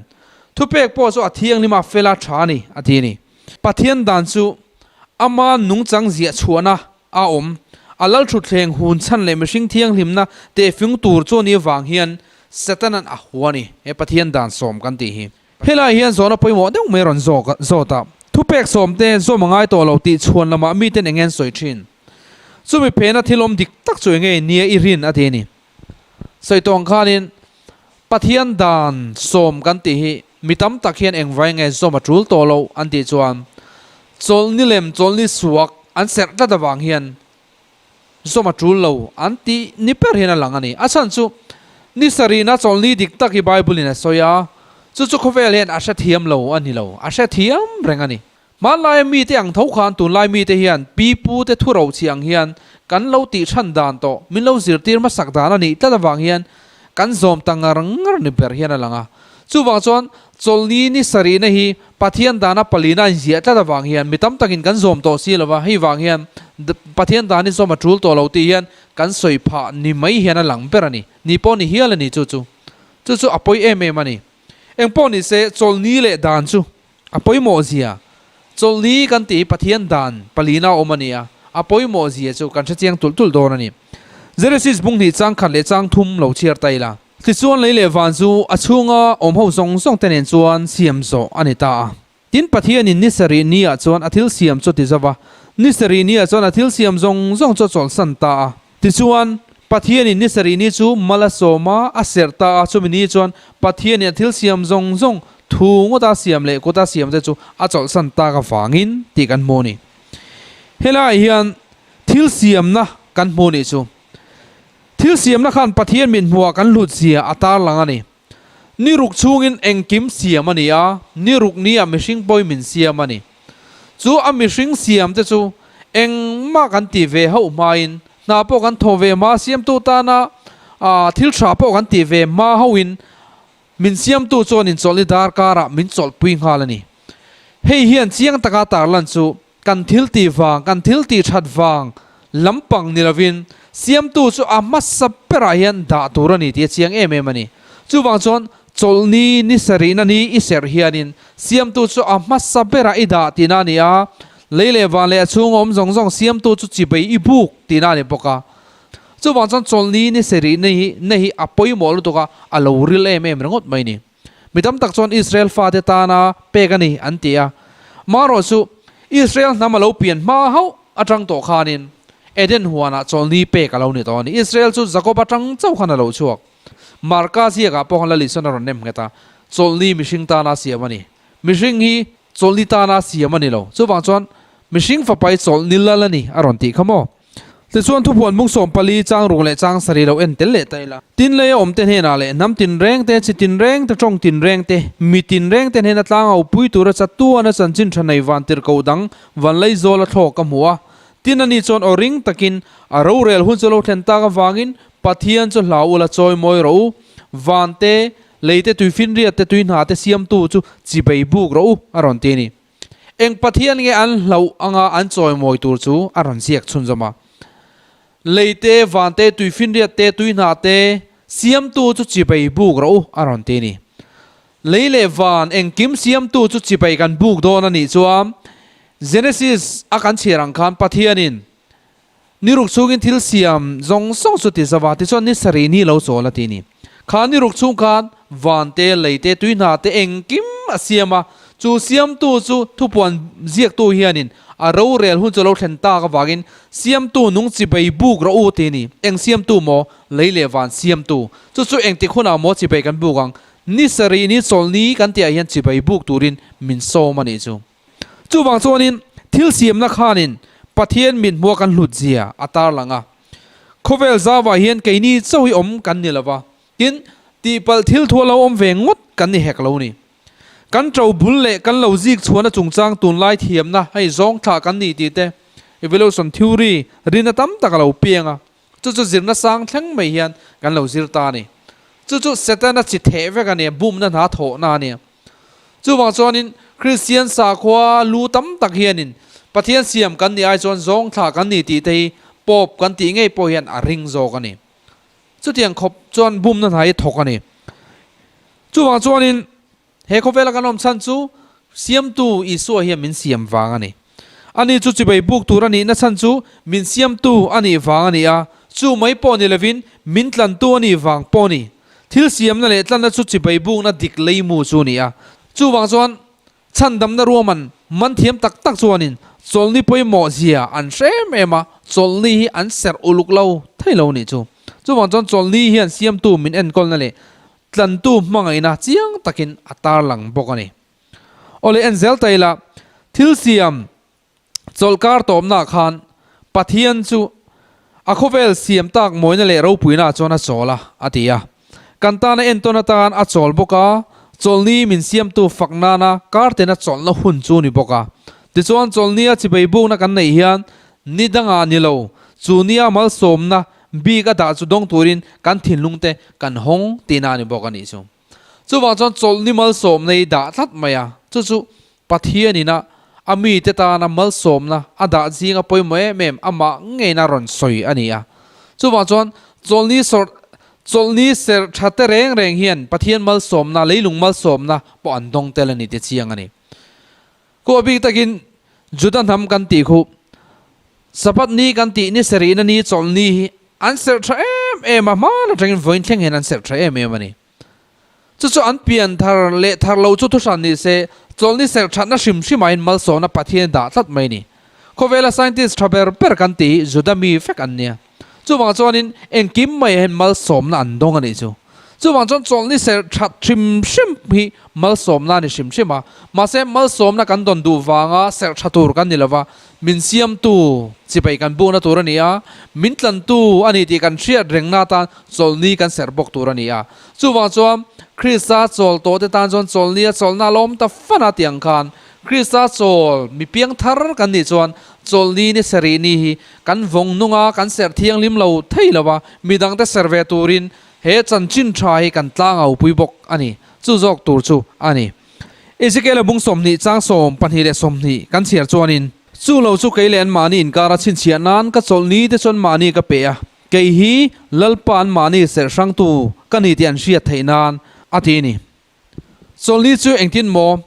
thupek pawh chu a thianghlim a, fel a, tha a ni a ti a ni. Pathian dan chu ama nungchang ziah chhuahna a awm, a lalthutthleng hun chhan leh mihring thianghlimna tehfing tur chu a nih avang hian Setanan a hua a ni, he Pathian dan sawm kan tih hi. Helai hian zawhna pawimawh deuh mai rawn zawt a, thupek sawmte zawm a ngai tawh lo tih chhuan lamah miten eng nge an sawi thin? Chumi phena thil awm dik tak chu enge nia i rin a ti a ni. Sawi tawng khanin Pathian dan sawm kan tih hi mi tam tak hian engvai nge zawm a tul tawh loh an tih chuan chawlhni lem chawlhni suak an serh tlat avang hian zawm a tul lo an tih ni ber hian a lang a ni. A chhan chu ni sarihna chawlhni dik tak hi Bible in a sawi a, chu chu khawvel hian a hrethiam lo a ni lo, a hrethiam reng a ni. Hmanlaia mite ang tho khan tunlai mite hian pi pu te thu rochhi ang hian kan lo tih than dan tawh min lo zirtir hmasak dan a nih tlat avang hian kan zawm ta ngar ngar ni ber hian a lang a. Chuvang chuan chawlhni ni sarihna hi Pathian dana palina a inziah tlat avang hian mi tam takin kan zawm tawh si lova, hei vang hian Pathian dan hi zawm a tul tawh lo tih hian kan sawi phah ni mai hian a lang ber a ni. Ni pawh ni hial a ni chu chu. Chu chu a pawi em em a ni. Engpawh ni se chawlhni leh dan chu A pawimawh zia, Chawlhni kan tih hi Pathian dan palina awm a ni a, a pawimawh zia chu kan hrechiang tulh tulh dawn a ni. Genesis bung hnih chang khat leh chang thum lo chhiar ta ila. Tichuan lei leh van chu a chhunga awm ho zawng zawng te nen chuan siam zawh a ni ta a. Tin Pathianin ni sarih ni ah chuan a thil siam chu a ti zo va, ni sarih ni ah chuan a thil siam zawng zawng chu a chawlhsan ta a. Tichuan Pathianin ni sarih ni chu mal a sawm a, a serh ta a, chumi ni chuan Pathianin a thil siam zawng zawng, thu ngawta siam leh kuta siam te chu a chawlhsan tak avangin tih kan hmu a ni. Helaiah hian thil siamna kan hmu nih chu. Thil siamna khan Pathian mithmuhah kan hlut zia a tarlang a ni. Ni ruk chhungin engkim siam a ni a, ni ruk nia mihring pawhin min siam a ni. Chu a mihring siam te chu engmah kan ti ve hauh hmain, hna pawh kan thawh ve hma, siamtu tana thil tha pawh kan ti ve hma hauhin min siamtu chuan inchawlhni darkarah min chawlhpui nghal a ni. Hei hian chiang taka tarlan chu Kan thil tih vang, kan thil tih that vang lampang ni lovin Siamtu chu a hmasa berah hian dah tur a ni tih a chiang em em a ni. Chuvang chuan chawlhni ni sarihna ni i serh hianin Siamtu chu a hmasa berah i dah tihna a ni a, lei leh van leh a chhunga awm zawng zawng Siamtu chu chibei i buk tihna a ni bawk a. Chuvang chuan chawlhni ni sarihna hi na hi a pawimawh lutuk a, a lo ril em em ringawt mai a ni. Mi tam tak chuan Israel fate tana pek a ni an ti a. Marawh chu Israel hnam a lo pian hma hauh atang tawh khanin Eden huanah chawlhni pek a lo ni tawh a ni. Israel chu Jakob atang chauh khan a lo chhuak. Marka ziakah pawh khan Lalisona rawn nem nghet a, chawlhni mihring tana siam a ni. Mihring hi chawlhni tana siam a ni lo. Chuvang chuan mihring fapa hi chawlhni lal a ni a rawn tih kha maw? Tichuan thupuan bung 14 chang ruk leh chang sarih lo en tel leh ta ila. Tin leia awmte hnenah leh hnam tinreng te, chi tinreng te, tawng tinreng te, mi tinreng te hnena tlang au pui tura chatuana chanchin tha nei van tirhkoh dang Vanlaizawl a thlawk ka hmu a. Tin ani chuan aw ring takin a rorel hun chu lo thlen tak avangin Pathian chu hlau ula chawi mawi rawh u, van te, lei te, tuifinriat te, tui hna te siamtu chu chibei buk rawh u a rawn ti a ni. Eng Pathian nge an hlauh anga an chawimawi tur chu a rawn ziak chhunzawm a. Lei te, van te, tuifinriat te, tui hna te siamtu chu chibei buk rawh u a rawn ti a ni. Lei leh van engkim siamtu chu chibei kan buk dawn a nih chuan Genesis a kan chhiar ang khan Pathianin ni ruk chhungin thil siam zawng zawng chu ti zauh a, tichuan ni sarih ni lo chawl a ti a ni. Kha ni ruk chhung khan van te, lei te, tui hna te engkim a siam a, chu siamtu chu thupuan ziaktu hianin a rorel hun chu lo thlen tak avangin siamtu nung chibei buk rawh u ti a ni. Eng siamtu maw? Lei leh van siamtu. Chu chu engtik hunah maw chibei kan buk ang? Ni sarih ni chawlhni kan tihah hian chibei buk turin min sawm a nih chu. Chuvang chuanin thil siamna khanin Pathian mit hmua kan hlut zia a tarlang a. Khawvel zauvah hian keini chauh hi awm kan ni lova, tin, tihpalh thil thu a lo awm ve ngawt kan ni hek lo ni. Kan to bul leh kan lo zik chhuahna chungchang tunlai thiamna hei zawng thlah kan ni tih te, evolution theory, rina tam tak a lo piang a. Chu chu zirna sang thleng mai hian kan lo zir ta a ni. Chu chu Setana chi theh vek a ni a, bumna hna thawhna a ni a. Chuvang chuanin Kristian sakhua lu tam tak hianin Pathian siam kan nih ai chuan zawng thlah kan ni tih te hi Pope kan tih ngei pawh hian a ring zawk a ni. Chutiang khawp chuan bumna hna hi thawk a ni. Chuvang chuanin he khawvela kan awm chhan chu Siamtu Isua hian min siam vang a ni. Ani chu chibai buk tur a nihna chhan chu min siamtu a nih vang a ni a, chu mai pawh ni lovin min tlantu a nih vang pawh a ni. Thil siamna leh tlanna chu chibai bukna dik leimu chu a ni a. Chuvang chuan chhandamna ruahman man thiam tak tak chuanin chawlhni pawimawh zia an hre em em a, chawlhni hi an serh uluk lo thei lo a nih chu. Chuvang chuan chawlhni hian siamtu min enkawlna leh tlantu hmangaihna chiang takin a tarlang bawk a ni. Awle en zel ta ila, thil siam chawlhkar tawpnaah khan Pathian chu a khawvel siam tak mawina leh ropuinaah chuan a chawl a, a ti a. Kan tana entawn atan a chawl bawk a, chawlhni min siamtu fak nana kartena chawlhna hun chu ni bawk a. Tichuan chawlhnia chibei bukna kan neih hian ni dangah ni lo, chu nia malsawmna bik a dah chu dawng turin kan thinlungte kan hawng tihna a ni bawk a nih chu. Chuvang chuan chawlhni malsawmna hi dah tlat mai a, chu chu Pathianina a mite tana malsawmna a dah zinga pawimawh em em amah ngeina rawn sawi a ni a. Chuvang chuan chawlhni sawrh chawlhni serh tha te reng reng hian Pathian malsawmna, leilung malsawmna pawh an dawng tel a ni ti chiang a ni. Khuah bik takin Juda hnam kan tih khuh Sabbath ni kan tih ni sarihna ni chawlhni hi an serh tha em em a, hman atangin vawiin thleng hian an serh tha em em a ni. Chu chu an pian thar leh thar lo chu thuhran ni se, chawlhni serh thatna hrim hrim aiin malsawmna Pathian dah tlat mai a ni. Khawvela scientist tha ber ber kan tih hi Juda mi vek an nia. Chuvang chuanin engkim mai hian malsawmna an dawng a nih chu. Chuvang chuan chawlhni serh that hrim hrim hi malsawmna a ni hrim hrim a. Mahse malsawmna kan dawn duh vanga serh tha tur kan ni lova, min siamtu chibai kan bukna tur a ni a, min tlantu a ni tih kan hriat rengna atan chawlhni kan serh bawk tur a ni a. Chuvang chuan Krista chawl tawh te tan chuan chawlhni a chawlhna a la awm ta fan a tih ang khan Krista chawl mi piang thar kan nih chuan chawlhni ni sarih ni hi kan vawng nung a, kan serh thianghlim lo thei lo a, midangte serh ve turin he chanchin tha hi kan tlang au pui bawk a ni. Chu zawk tur chu a ni. Ezekiel-a bung 20 chang 12 leh 20 kan chhiar chuanin, Chu lo chu kei leh anmahni inkara chhinchhiah nan ka chawlhni te chuan mahni ka pe a, kei hi Lalpa anmahni serh hrangtu ka ni tih an hriat theih nan, a ti a ni. Chawlhni chu engtin maw?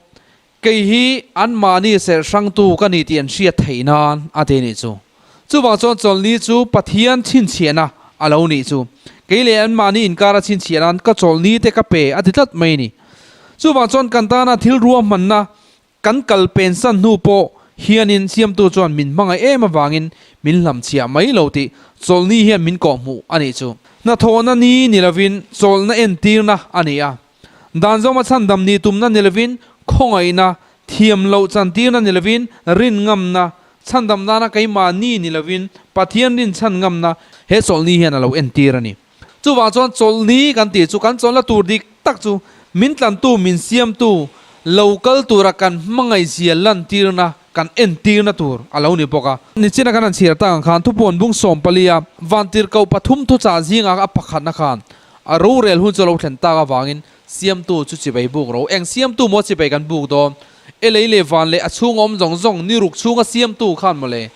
Kei hi anmahni serh hrangtu ka ni tih an hriat theih nan a ti nih chu. Chuvang chuan chawlhni chu Pathian chhinchhiahna a lo nih chu. Kei leh anmahni inkara chhinchhiah nan ka chawlhni te ka pe a ti tlat mai a ni. Chuvang chuan kan tana thil ruahmanna kan kal pensan hnu pawh hianin Siamtu chuan min hmangaih em avangin min hlamchhiah mai lo tih chawlhni hian min kawhhmuh a nih chu. Hnathawhna ni ni lovin chawlhna entirna a ni a. Dan zawma chhandam ni tumna ni lovin khawngaihna, thiam loh chantirna ni lovin rin ngamna, Chhandam nana keimahni ni lovin Pathian rinchhan ngamna he chawlhni hian a lo entir a ni. Chuvang chuan chawlhni kan tih chu kan chawlhna tur dik tak chu min tlantu, min siamtu lo kal tura kan hmangaihzia lantirna, kan entirna tur a lo ni bawk a. Nichina kan han chhiar tak ang khan thupuan bung sawmpalia vantirhkoh pathum thuchah zingah a pakhatna khan a rorel hun chu a lo thlen tak avangin siamtu chu chibai buk ro. Eng siamtu maw chibai kan buk dawn? E lei leh van leh a chhung awm zawng zawng ni ruk chhunga siamtu khan mawle.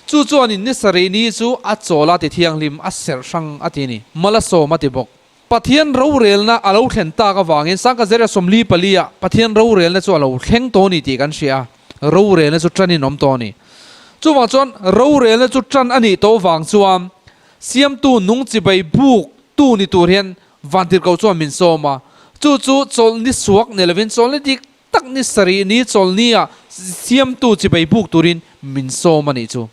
Chu chuanin ni sarih ni chu a chawl a ti thianghlim, a serh hrang a ti a ni. Mal a sawm a ti bawk. Pathian rorelna a lo thlen tak avangin Sangka Zera 44 ah Pathian rorelna chu a lo thleng tawh a ni tih kan hria a, rorelna chu ṭanin awm tawh a ni. Chuvang chuan rorelna chu ṭan a nih tawh vang chuan siamtu nung chibai buk tu ni tur hian Vantirhkoh chuan min sawm a, chu chu chawlhni suak ni lovin chawlhni dik tak ni sarih ni chawlhni ah siamtu chibai buk turin min sawm a nih chu.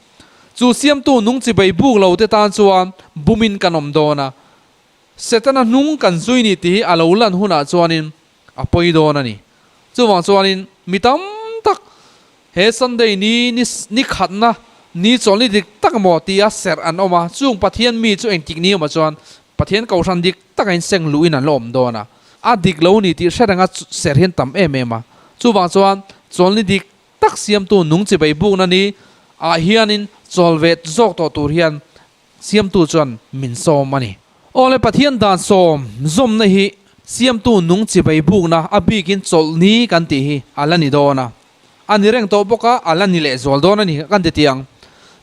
Chu siamtu nung chibai buk lo te tan chuan bumin kan awm dawn a, Setana hnung kan zui ni tih hi a lo lan hunah chuanin a pawi dawn a ni. Chuvang chuanin mi tam tak he Sunday ni ni khatna ni chawlhni dik tak maw tia serh an awm a, chung Pathian mi chu engtik ni awmah chuan Pathian kohhran dik taka in seng luhin an la awm dawn a, a dik lo ni tih hre renga ser hian tam em em a. Chuvang chuan chawlni dik tak siamtu nung chibai bukna ni ah hianin chawl ve zawk tawh tur hian siamtu chuan min sawm a ni. Awle Pathian dan sawm zawmna hi siamtu nung chibai bukna a bikin chawlhni kan tih hi a la ni dawn a. A ni reng tawh bawk a, a la ni leh zual dawn a ni kan ti tiang.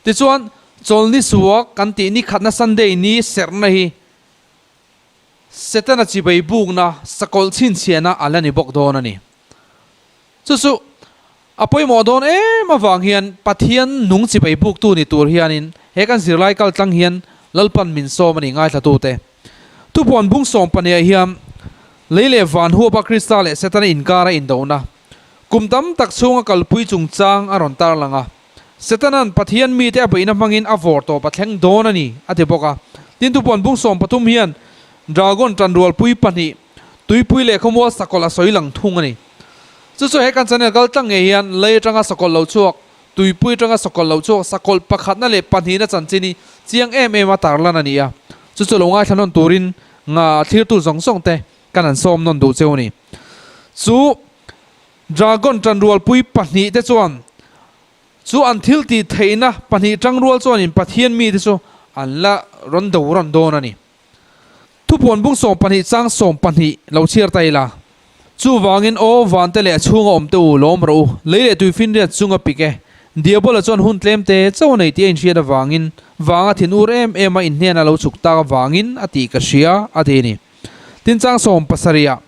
Tichuan, chawlhni suak kan tih ni khatna Sunday ni serhna hi Setana chibai bukna sakawlh chhinchhiahna a la ni bawk dawn a ni. Chu chu a pawimawh dawn em avang hian Pathian nung chibai buktu ni tur hianin he kan zirlai kal tlang hian Lalpan min sawm a ni ngaithlatute. Thupuan bung sawm pahniah hian lei leh van huapa Krista leh Setana inkara indona Kum tam tak chhunga kalpui chungchang a rawn tarlang a, Setana'n Pathian mite a beihna hmangin a vawr tawp a thleng dawn a ni, a ti bawk a. Tin, thupuan bung 13 hian dragon tanrualpui pahnih, tuipui leh khawmual sakawlh a sawi lang thung a ni. Chu chu he kan channel kal tlang ngei hian lei atanga sakawlh lo chhuak, tuipui atanga sakawlh lo chhuak, sakawlh pakhatna leh pahnihna chanchin hi chiang em em a tarlan a ni a. Chu chu lo ngaithla nawn turin nga thlirtu zawng zawng te kan han sawm nawn duh cheu a ni. Chu Dragon tanrualpui pahnih te chuan chu an thil tih theihna pahnih tangrual chuanin Pathian mite chu an la rawn do rawn dawn a ni. Thupuan bung 12 chang 12 lo chhiar ta ila. Chuvangin aw vante leh a chhunga awm te u lawm rawh u, lei leh tuifinriat chunga pik e. Diabola chuan hun tlem te chauh nei tih a inhriat avangin vanga thin ur em em a inhnen a lo chhuk tak avangin a tih ka hria a ti a ni. Tin chang 70 ah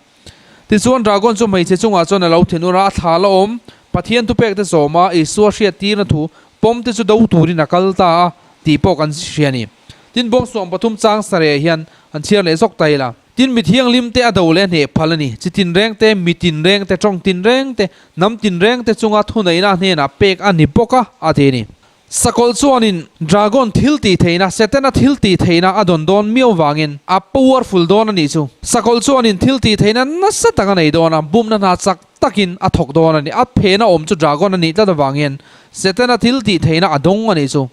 Tichuan Dragon chu hmeichhe chungah chuan a lo thinur a, a thla la awm. Pathian thupek te zawm a, Isua hriat tirna thu pawm te chu do turin a kal ta a tih pawh kan hria a ni. Tin bawng 13 chang sareh hian an chhiar leh zawk ta ila. Tin mi thianghlim te a do leh a hneh phal a ni. Chi tinreng te, mi tinreng te, tawng tinreng te, hnam tinreng te chunga thuneihna hnenah pek a ni bawk a, a ti a ni. Sakawlh chuanin Dragon thil tih theihna, Setana thil tih theihna a dawn dawn miau vangin a powerful dawn a nih chu. Sakawlh chuanin thil tih theihna nasa tak a nei dawn a, bumna hna chak takin a thawk dawn a ni. A phena awm chu Dragon a nih tlat avangin Setana thil tih theihna a dawng a nih chu.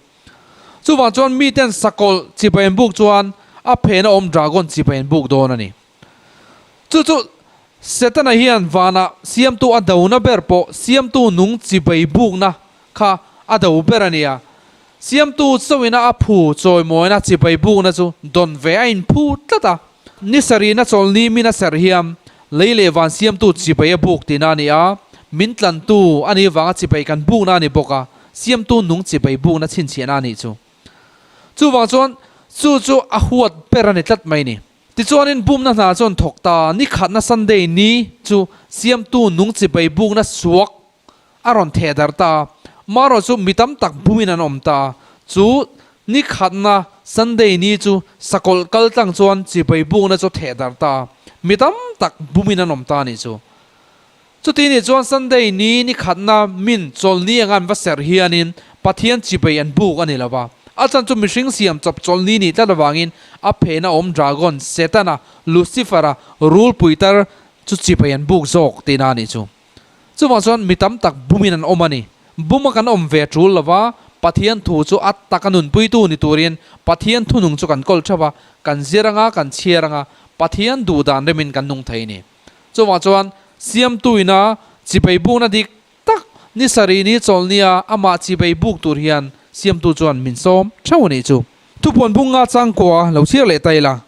Chuvang chuan miten sakawlh chibai an buk chuan a phena awm Dragon chibai an buk dawn a ni. Chu chu Setana hian vanah siamtu a dona ber pawh siamtu nung chibai bukna kha a do ber a nia. Siamtu chauhina a phu chawimawina chibai bukna chu dawn ve a inphu tlat a. Ni sarihna chawlhni min a serh hian lei leh van siamtu chibai a buk tihna a ni a, min tlantu a nih vanga chibai kan bukna a ni bawk a, siamtu nung chibai bukna chhinchhiahna a nih chu. Chuvang chuan chu chu a huat ber a ni tlat mai ni. Tichuanin bumna hna chuan thawk ta, ni khatna Sunday ni chu siamtu nung chibai bukna suak a rawn theh darh ta. Marawh chu mi tam tak bumin an awm ta. Chu ni khatna Sunday ni chu sakawlh kal tlang chuan chibai bukna chu theh darh ta. Mi tam tak bumin an awm ta nih chu. Chuti nih chuan Sunday ni ni khatna min chawlhni anga an va serh hianin Pathian chibai an buk a ni lo va. A chan chu mihring siam chawp chawlhni nih tlat avangin a phena awm Dragon, Setana, Lucifer-a rulpui tar chu chibai an buk zawk tihna a nih chu. Chuvang chuan mi tam tak bumin an awm a ni. Buma kan awm ve tul lova, Pathian thu chu a taka nunpuitu ni turin Pathian thunung chu kan kawl theuh a, kan zir anga, kan chhiar anga, Pathian duh dan remin kan nung thei ni. Chuvang chuan Siamtu ina chipei bukna dik tak ni sarih ni chawlhnia amah chipei buk tur hian Siamtu chuan min sawm theuh a nih chu. Thupuan bunga changkua lo chhiar leh ta ila.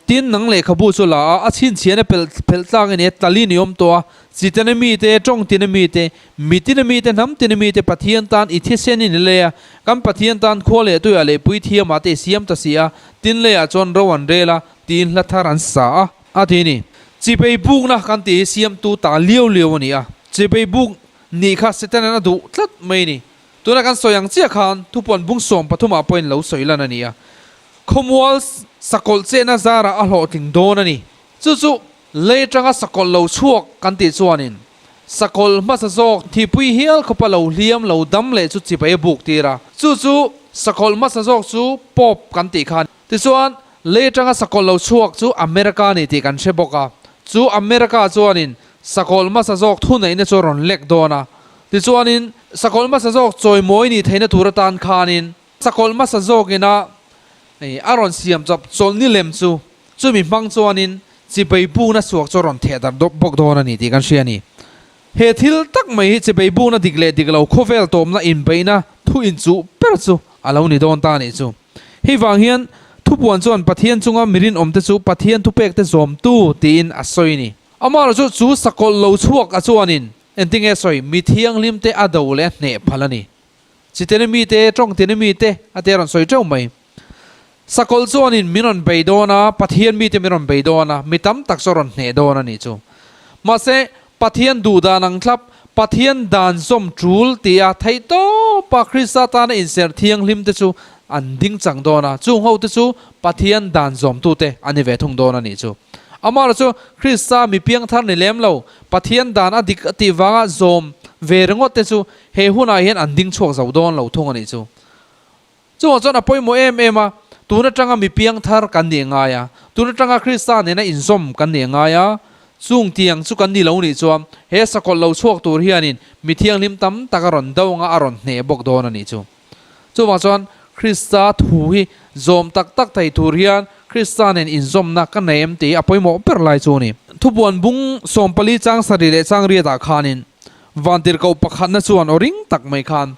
Tin, nang lehkhabu chu la a, a chhinchhian a pelh phelh tlak i ni a, tali ni awm tawh a, chi tina mite, tawng tina mite, mi tina mite, hnam tina mite Pathian tan i thisen i ni lei a, kan Pathian tan khua leh tuiah leh puithiamah te i siam ta si a, tin leiah chuan ro an rel a, tiin hla thar an sa a, a ti ni. Chipei bukna kan tih hi siamtu ta liau liau a ni a, chipei buk nih kha Setanan a duh tlat mai a ni. Tuna kan sawi ang chiah khan thupuan bung 13 ah pawhin lo sawi lan a ni a. Khawmual sakawlh chehna zarah a hlawhtling dawn a ni. Chu chu lei atanga sakawlh lo chhuak kan tih chuanin sakawlh hmasa zawk thihpui hial khawpa lo hliam lo dam leh chu chibai a buk tir a. Chu chu sakawlh hmasa zawk chu Pope kan tih kha a ni. Tichuan lei atanga sakawlh lo chhuak chu America a ni tih kan hre bawk a. Chu America chuanin sakawlh hmasa zawk thuneihna chu a rawn lek dawn a. Tichuanin sakawlh hmasa zawk chawimawi nih theihna tur atan khanin Sakawlh hmasa zawkin a a rawn siam chawp chawlhni lem chu chumi hmang chuanin chibei bukna suak chu a rawn theh darh bawk dawn a ni tih kan hria a ni. He thil tak mai hi chibei bukna dik leh dik lo khawvel tawpna inbeihna thu inchuh ber chu a lo ni dawn ta a nih chu. Hei vang hian thupuan chuan Pathian chunga mi rinawmte chu Pathian thupekte zawmtu tiin a sawi a ni. Amaherawhchu chu sakawlh lo chhuak a chuanin engtinge sawi mi thianghlimte a do leh a hneh phal a ni. Chitena mite, tawngtena mite a te rawn sawi teuh mai. Sakawlh chuanin min rawn bei dawn a, Pathian mite min rawn bei dawn a, mi tam tak chu a rawn hneh dawn a nih chu. Mahse, Pathian duh dan ang thlap, Pathian dan zawm tul tia theihtawpa Krista tana inserh thianghlim te chu an ding chang dawn a, chung ho te chu Pathian dan zawmtute an ni ve thung dawn a nih chu. Amaherawhchu chu Krista mi piangthar ni lem lo, Pathian dan a dik a tih vanga zawm ve ringawt te chu He hunah hian an ding chhuak zo dawn lo thung a nih chu. Chungah chuan a pawimawh em em a, tun atanga mi piang thar kan nih ngai a, tun atanga Krista nena inzawm kan nih ngai a, chung tiang chu kan ni lo nih chuan he sakawlh lo chhuak tur hianin mi thianghlim tam tak a rawn do anga a rawn hneh bawk dawn a nih chu. Chuvang chuan Krista thu hi zawm tak tak thei tur hian Krista nen inzawmna ka nei em tih hi a pawimawh ber lai chu a ni. Thubuan bung 14 chang sarih leh chang riatah khanin Vantirhkoh pakhatna chuan aw ring tak mai khan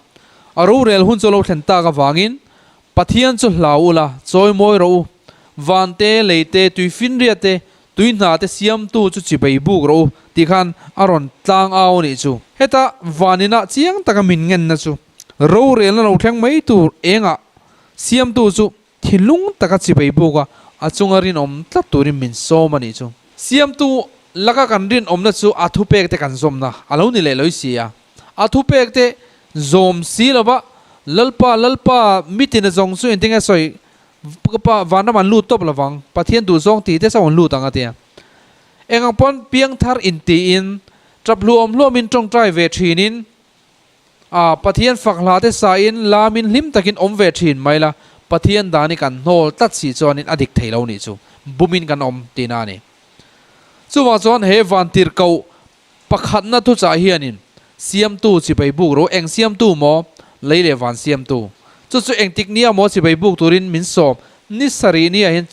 a rorel hun chu a lo thlen tak avangin, Pathian chu hlau ula, chawi mawi rawh u. Van te, lei te, tui finria te, tui hna te siamtu chu chibei buk rawh u, tih khan a rawn tlang au a nih chu. Heta van inah chiang taka min ngenna chu rorelna lo thleng mai tur engah siamtu chu Thinlung taka chibei buk a, a chunga rinawm tlat turin min sawm a nih chu. Siamtu laka kan rinawmna chu a thupek te kan zawmna a lo ni leh loi si a. A thupek te zawm si lova Lalpa, Lalpa, mitin a zawng chu engtin nge sawi ka pa vanram an lut tawp lovang, Pathian duh zawng tih te chauh an lut ang a tia. Engang pawn piangthar intiin tap hluam hluamin tawngtai ve thinin, A, Pathian fak hla te sain lamin hlim takin awm ve thin mai la, Pathian dan hi kan hnawl tlat si chuanin a dik thei lo nih chu, bumin kan awm tihna a ni. Chuvang chuan he vantirhkoh pakhatna thuchah hianin siamtu chipei buk ro eng siamtu maw, lei leh van siamtu. Chu chu engtik nia maw chipei buk turin min sawm, ni sarih nia hian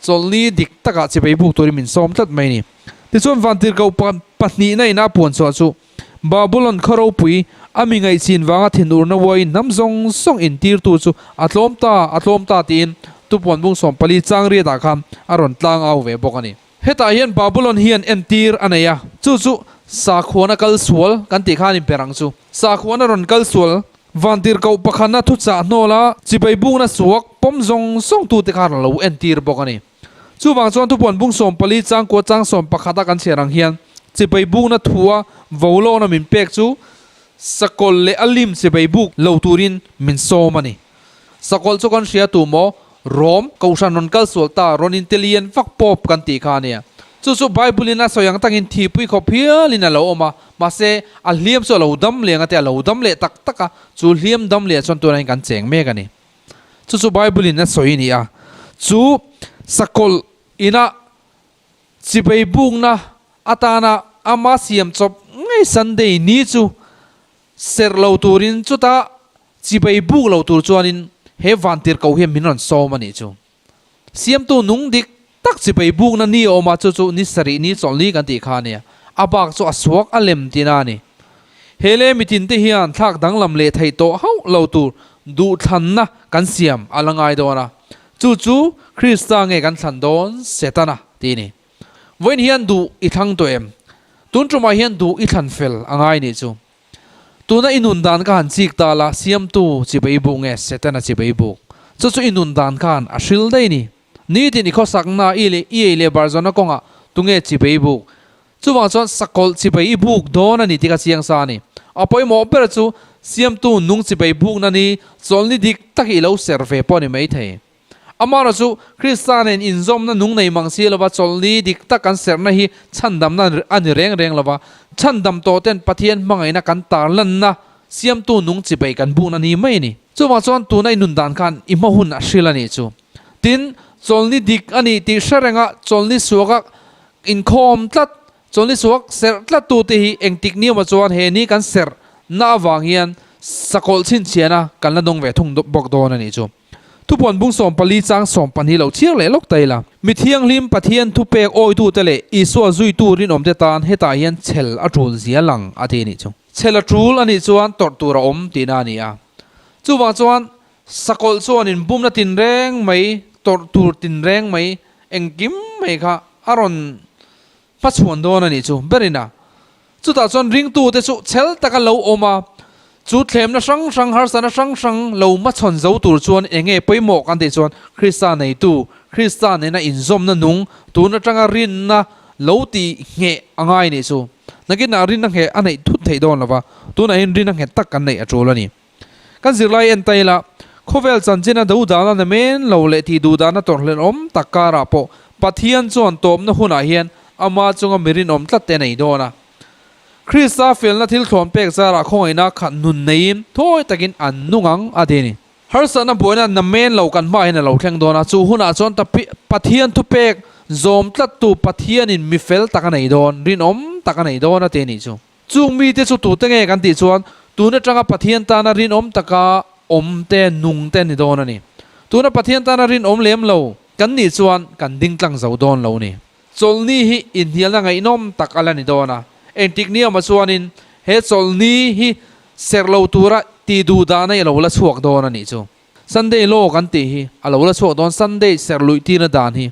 chawlhni dik takah chipei buk turin min sawm tlat mai a ni. Tichuan vantirhkoh pahnihna in a puan chhuah chu Babulon khaw ropui, a mi ngaihchin vanga thinurna uaiin hnam zawng zawng intirtu chu a tlawm ta, a tlawm ta tiin tupuan bung 14 chang riatah khan a rawn tlang au ve bawk a ni. Hetah hian Babulon hian entir a nei a, chu chu sakhuana kal sual kan tih khan inper ang chu. Sakhuana rawn kal sual, vantirhkoh pakhatna thuchah hnawla chibai bukna suak pawm zawng zawngtute khan a lo entir bawk a ni. Chuvang chuan thupuan bung 14 chang kua chang 11 a kan chhiar ang hian chibai bukna thua vo lawna min pek chu sakawlh leh a lim chibai buk lo turin min sawm a ni. Sakawlh chu kan hria tu maw? Rom, Kohhran rawn kal sual ta, rawn intelian vak pawp kan tih kha a nia. Chu chu Bible in a sawi ang takin thihpui khawp hialin a lo awm a, mahse a hliam chu a lo dam leng a te a lo dam leh tak tak a, chu hliam dam leh chuan tunah hian kan cheng mek a ni. Chu chu Bible in a sawi a ni a, chu sakawlh ina chibei bukna atana ama siam chawp ngei Sunday ni chu Serh lo turin chuta chibai buk lo tur chuanin he vantirhkoh hian min rawn sawm a nih chu. Siamtu nung dik tak chibai bukna ni a awm a, chu chu ni sarih ni chawlhni kan tih kha a nia. A bak chu a suak a lem tihna a ni. He leh mitinte hian thlak danglam leh theih tawh hauh lo tur duhthlanna kan siam a la ngai dawn a, chu chu Krista nge kan thlan dawn Setana tih a ni. Vawiin hian duh i thlang tawh em? Tun tumah hian duh i thlan fel a ngai nih chu. Tuna i nun dan ka han chik ta la, Siamtu chibai buk nge Setana chibai buk? Chu chu i nun dan khan a hril daih ni. Nitin i khawsakna i leh i ei leh bar zawhna kawngah tunge chibai buk? Chuvang chuan sakawlh chibai i buk dawn a ni tih ka chiang sa a ni. A pawimawh ber chu Siamtu nung chibai bukna ni chawlhni dik tak i lo ser ve pawh a ni maithei. Amaherawh chu, Krista nen inzawmna nung nei mang si lova chawlhni dik tak kan serhna hi chhandamna a ni reng reng lova, chhandam tawh ten Pathian hmangaihna kan tarlanna siamtu nung chibai kan bukna ni mai a ni. Chuvang chuan tuna i nun dan khan i hma hun a hril a nih chu. Tin, chawlhni dik a nih tih hre renga chawlhni suaka inkhawm tlat, chawlhni suak serh tlat tute hi engtik niawmah chuan he ni kan serh na avang hian sakawlh chhinchhiahna kan la dawng ve thung bawk dawn a nih chu. Thupuan bung 14 chang 12 lo chhiar leh lawk ta ila. Mi thianghlim Pathian thupek awitute leh Isua zuitu rinawmte tan hetah hian chhel a tul zia lang a ti a nih chu. Chhel a tul a nih chuan tawrh tur a awm tihna a ni a. Chuvang chuan sakawlh chuanin bumna tinreng mai, tawrh tur tinreng mai, engkim mai kha a rawn Hmachhuan dawn a nih chu berin a. Chutah chuan ringtute chu chhel taka lo awm a, chu thlemna hrang hrang, harsatna hrang hrang lo hmachhawn zo tur chuan eng nge pawimawh kan tih chuan Krista neitu, Krista nena inzawmna nung, tun atanga rinna lo tih ngheh a ngai nih chu. Nakinah rinna ngheh a neih thut theih dawn lova, tunah hian rinna nghet tak kan neih a tul a ni. Kan zirlai en ta ila, khawvel chanchina do dana na men lo leh tih duh dana tawrhhlelhawm tak karah pawh Pathian chuan tawpna hunah hian ama chunga mi rinawm tlat te a nei dawn a. Krista felna thil thlawn pek zarah khawngaihna khat nun neiin thawi takin an nung ang a ti a ni. Harsatna buaina na men lo kan hmaah hian a lo thleng dawn a, chu hunah chuan Pathian thupek zawm tlattu Pathianin mi fel tak a nei dawn, rinawm tak a nei dawn a ti a nih chu. Chung mite chu tute nge kan tih chuan tun atanga Pathian tana rinawm taka awm te, nung te ni dawn a ni. Tuna Pathian tana rinawm lem lo kan nih chuan kan ding tlang zo dawn lo ni. Chawlhni hi inhnialna ngaihnawm tak a la ni dawn a. Engtik ni awmah chuanin he chawlhni hi serh lo tura ti duh dahna i lo la chhuak dawn a nih chu. Sunday law kan tih hi a lo la chhuak dawn, Sunday serh luih tirna dan hi.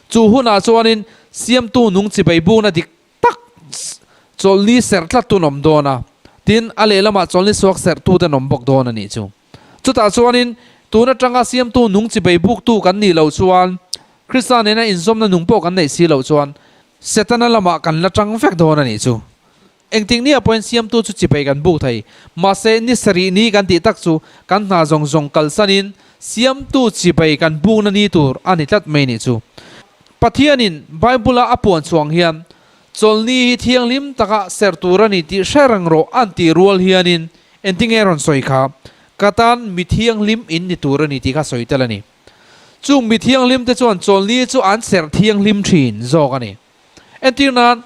Chu hunah chuanin siamtu nung chibai bukna dik tak chawlhni serh tlat tu an awm dawn a, tin a lehlamah chawlhni suak serh tu te an awm bawk dawn a nih chu. Chutah chuanin tun atanga siamtu nung chibei buktu kan nih loh chuan Krista nena inzawmna nung pawh kan neih si loh chuan Setana lamah kan la tang vek dawn a nih chu. Engtik nia pawhin siamtu chu chibei kan buk thei, mahse ni sarih ni kan tih tak chu kan hna zawng zawng kalsanin siamtu chibei kan bukna ni tur a ni tlat mai nih chu. Pathianin Bible-a a puan chhuang hian, Chawlhni hi thianghlim taka serh tur a ni tih hre reng rawh an tih rual hianin engtinge rawn sawi kha? Ka tan mi thianghlim in ni tur a ni tih kha sawi tel a ni. Chung mi thianghlimte chuan chawlhni chu an serh thianghlim thin zawk a ni. Entir nan,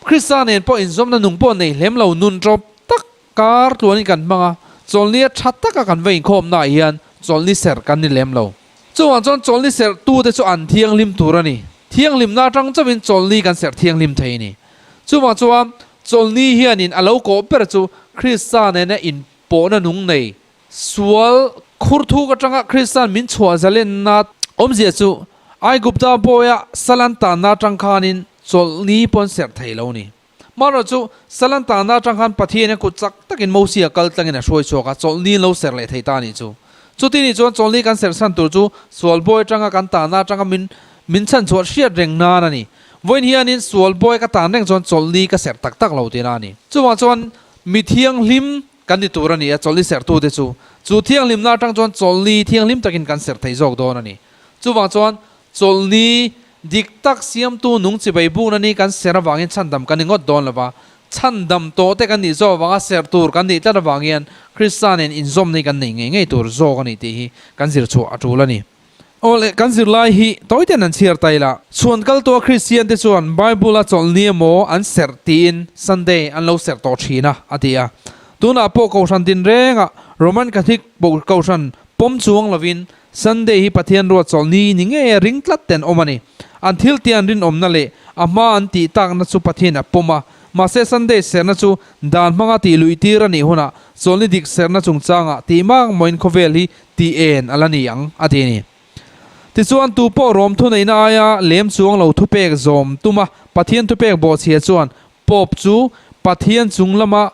Krista nen pawh inzawmna nung pawh nei hlem lo nun ṭawp tak kar tluanin kan hmang a, chawlhnia ṭha taka kan va inkhawmnaah hian chawlhni serh kan ni lem lo. Chuvang chuan chawlhni serh tute chu an thianghlim tur a ni. Thianghlimna atang chauhin chawlhni kan serh thianghlim thei a ni. Chuvang chuan chawlhni hianin a lo kawh ber chu Krista nena inpawhna nung nei, sual khur thuk atanga Krista'n min chhuah zalenna awmzia chu Aigupta bawia sal an tanna atang khanin chawlhni pawn serh thei lo a ni. Hmanraw chu Salan tanna atang khan Pathian hian kut chak takin Mosia kal tlangin a hruai chhuak a, chawlhni lo serh leh thei ta a nih chu. Chuti nih chuan chawlhni kan serh chhan tur chu sual bawi atanga kan tanna atanga min min chhan chhuah hriat reng nan a ni. Vawiin hianin sual bawi ka tan reng chuan chawlhni ka serh tak tak lo tihna a ni. Chuvang chuan mi thianghlim kan ni tur a ni a, chawlhni serhtute chu. Chu thianghlimna atang chuan chawlhni thianghlim takin kan serh thei zawk dawn a ni. Chuvang chuan Chawlhni dik tak siamtu nung chibai bukna ni kan ser avangin chhandam kan ni ngawt dawn lova, chhandam tawh te kan nih zawk avanga ser tur kan nih tlat avang hian Krista nen inzawmna hi kan nei ngei ngei tur zawk a ni tih hi kan zir chhuah a tul a ni. Aw le, kan zirlai hi tawi ten an chhiar ta ila. Chhuan kal tua Kristian te chuan Bible a chawlhni emaw an serh tiin Sunday an lo serh tawh thin a, a ti a. Tunah pawh Kohhran tinrengah Roman Catholic Kohhran pawm chuang lovin Sunday hi Pathian ruat chawlh ni ni ngei a ring tlat ten awm a ni. An thil tian rinawmna leh a hma an tih takna chu Pathian a pawm a. Mahse Sunday serhna chu dan hmanga tih luih tir a nih hunah chawlhni dik serhna chungchangah tih mak mawiin khawvel hi tih en a la ni ang, a ti a ni. Tichuan tu pawh Rom thuneihna aia lem chuang lo thupek zawm tuma Pathian thupek bawhchhia chuan Pope chu Pathian chung lama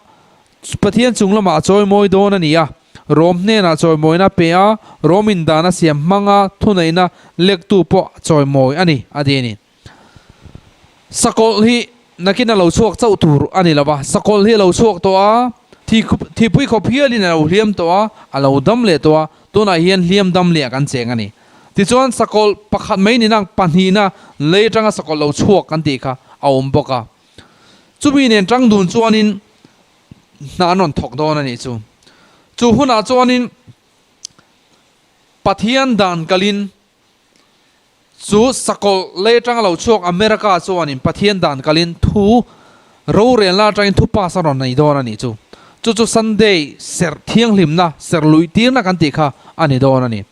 Pathian chung lamah a chawimawi dawn a ni a, Rom hnenah chawimawina pe a, Rom indan a siam hmanga thuneihna lektu pawh a chawimawi a ni, a ti a ni. Sakawlh hi nakin a lo chhuak chauh tur a ni lo va, sakawlh hi a lo chhuak tawh a, thipui khawp hialin a lo hliam tawh a, a lo dam leh tawh a, tunah hian hliam dam leh ah kan cheng a ni. Tichuan sakawlh pakhat mai ni nang pahnihna lei atanga sakawlh lo chhuak kan tih kha a awm bawk a. Chumi nen tang dun chuanin hna an rawn thawk dawn a nih chu. Chu hunah chuanin Pathian dan kalin chu sakawlh lei atanga lo chhuak America chuanin Pathian dan kalin thu rorelna atangin thu pass a rawn nei dawn a nih chu. Chu chu Sunday serh thianghlimna, serh luih tirna kan tih kha a ni dawn a ni.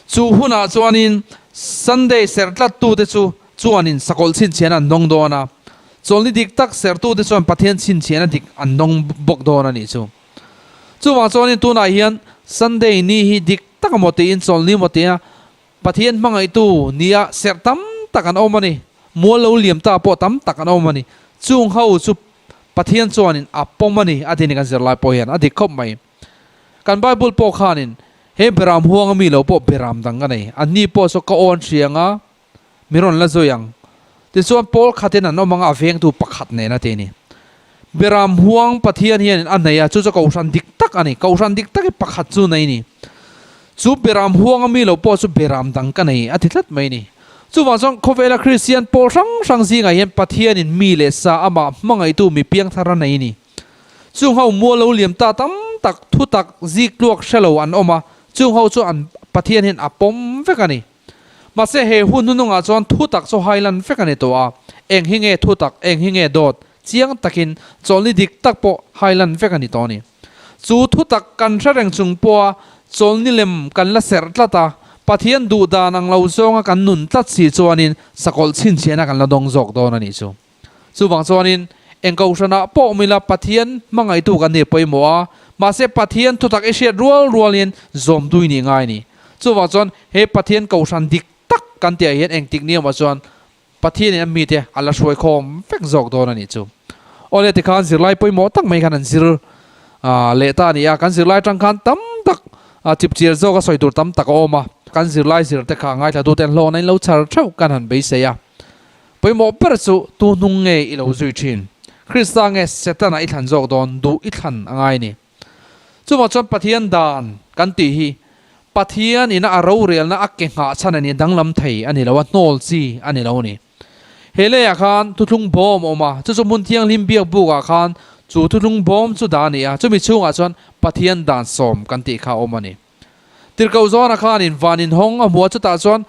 Chu hunah chuanin Sunday serh tlattute chu chuanin sakawlh chhinchhiahna an dawng dawn a, chawlhni dik tak serhtute chuan Pathian chhinchhiahna dik an dawng bawk dawn a nih chu. Chuvang chuanin tunah hian Sunday ni hi dik tak maw tiin chawlhni maw tia Pathian hmangaihtu nia serh tam tak an awm a ni, mual lo liam ta pawh tam tak an awm a ni. Chung ho chu Pathian chuanin a pawm a ni a ti ni kan zirlai pawh hian a dik khawp mai. Kan Bible pawh khanin he beram huanga mi lo pawh beram dang ka nei, anni pawh chu ka awn hriang a, Mi rawn la zui ang. Tichuan Paul khatin an awm anga a vengtu pakhat nen a ti a ni. Beram huang Pathian hianin a nei a, chu chu Kohhran dik tak a ni. Kohhran dik tak hi pakhat chu nei ni. Chu Beram huanga mi lo pawh chu Beram dang ka nei a ti tlat mai a ni. Chuvang chuan khawvela Kristian pawl hrang hrang zingah hian Pathianin mi leh sa amah hmangaihtu mi piangthar a nei a ni. Chung ho mual lo liam ta tam tak thutak zik tluak hre lo an awm a, chung ho chu an Pathian hian a pawm vek a ni. Mahse he hun hnunungah chuan thutak chu hailan vek a ni tawh a, eng hi nge thutak, eng hi nge dawt, chiang takin chawlhni dik tak pawh hailan vek a ni tawh a ni. Chu thutak kan hre reng chung pawha chawlhni lem kan la serh tlat a, Pathian duh dan ang lo zawnga kan nun tlat si chuanin sakawlh chhinchhiahna kan la dawng zawk dawn a nih chu. Chuvang chuanin eng kohhranah pawh awm ila Pathian hmangaihtu kan ni pawimawh a, mahse Pathian thutak i hriat rual rualin zawmtui nih ngai a ni. Chuvang chuan he Pathian kohhran dik tak kan tihah hian engtik ni awmah chuan Pathianin a mite a la hruai khawm vek zawk dawn a nih chu. Awle tikhan zirlai pawimawh tak mai khan an zir leh ta a ni a, kan zirlai atang khan tam tak chipchiar zawka sawi tur tam tak a awm a, kan zirlai zir te kha ngaithlatute an hlawhna in lo chhar theuh kan han beisei a. Pawimawh ber chu tu hnung nge i lo zui thin? Krista nge Setana i thlan zawk dawn duh i thlan a ngai a ni. Chuvang chuan Pathian dan kan tih hi Pathian ina a rorelna a ke nghah chhan a ni, danglam thei a ni lo, a hnawl chi a ni lo a ni. He leiah khan thuthlung bawm a awm a, chu chu hmun thianghlim biak bukah khan chu thuthlung bawm chu dah a ni a, chumi chhungah chuan Pathian dan sawm kan tih kha a awm a ni. Tirhkoh zawna khanin van inhawng a hmu a, chutah chuan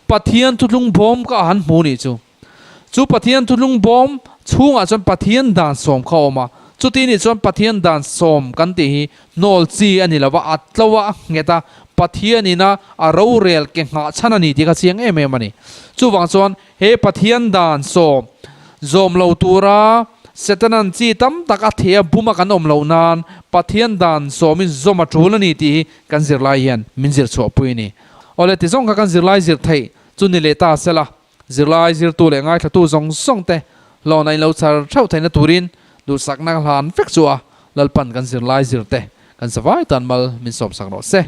Pathian thuthlung bawm kha a han hmu nih chu. Chu Pathian thuthlung bawm chhungah chuan Pathian dan sawm kha a awm a, chuti nih chuan Pathian dan sawm kan tih hi hnawl chi a ni lo va, a tlo a, a nghet a, Pathian ina a rorel ke nghah chhan a ni tih kha chiang em em a ni. Chuvang chuan he Pathian dan sawm zawm lo tura Setanan chi tam tak a theh a buma kan awm loh nan Pathian dan sawmin zawm a tul a ni tih hi kan zirlai hian min zir chhuahpui a ni. Awle ti zawng kha kan zirlai zir theih chu ni leh ta sela. Zirlai zirtu leh ngaithlatu zawng zawng te hlawhna in lo chhar theuh theihna turin duhsakna ka hlan vek chu a, Lalpan kan zirlai zir te kan zavai tan mal min sawmsak rawh se.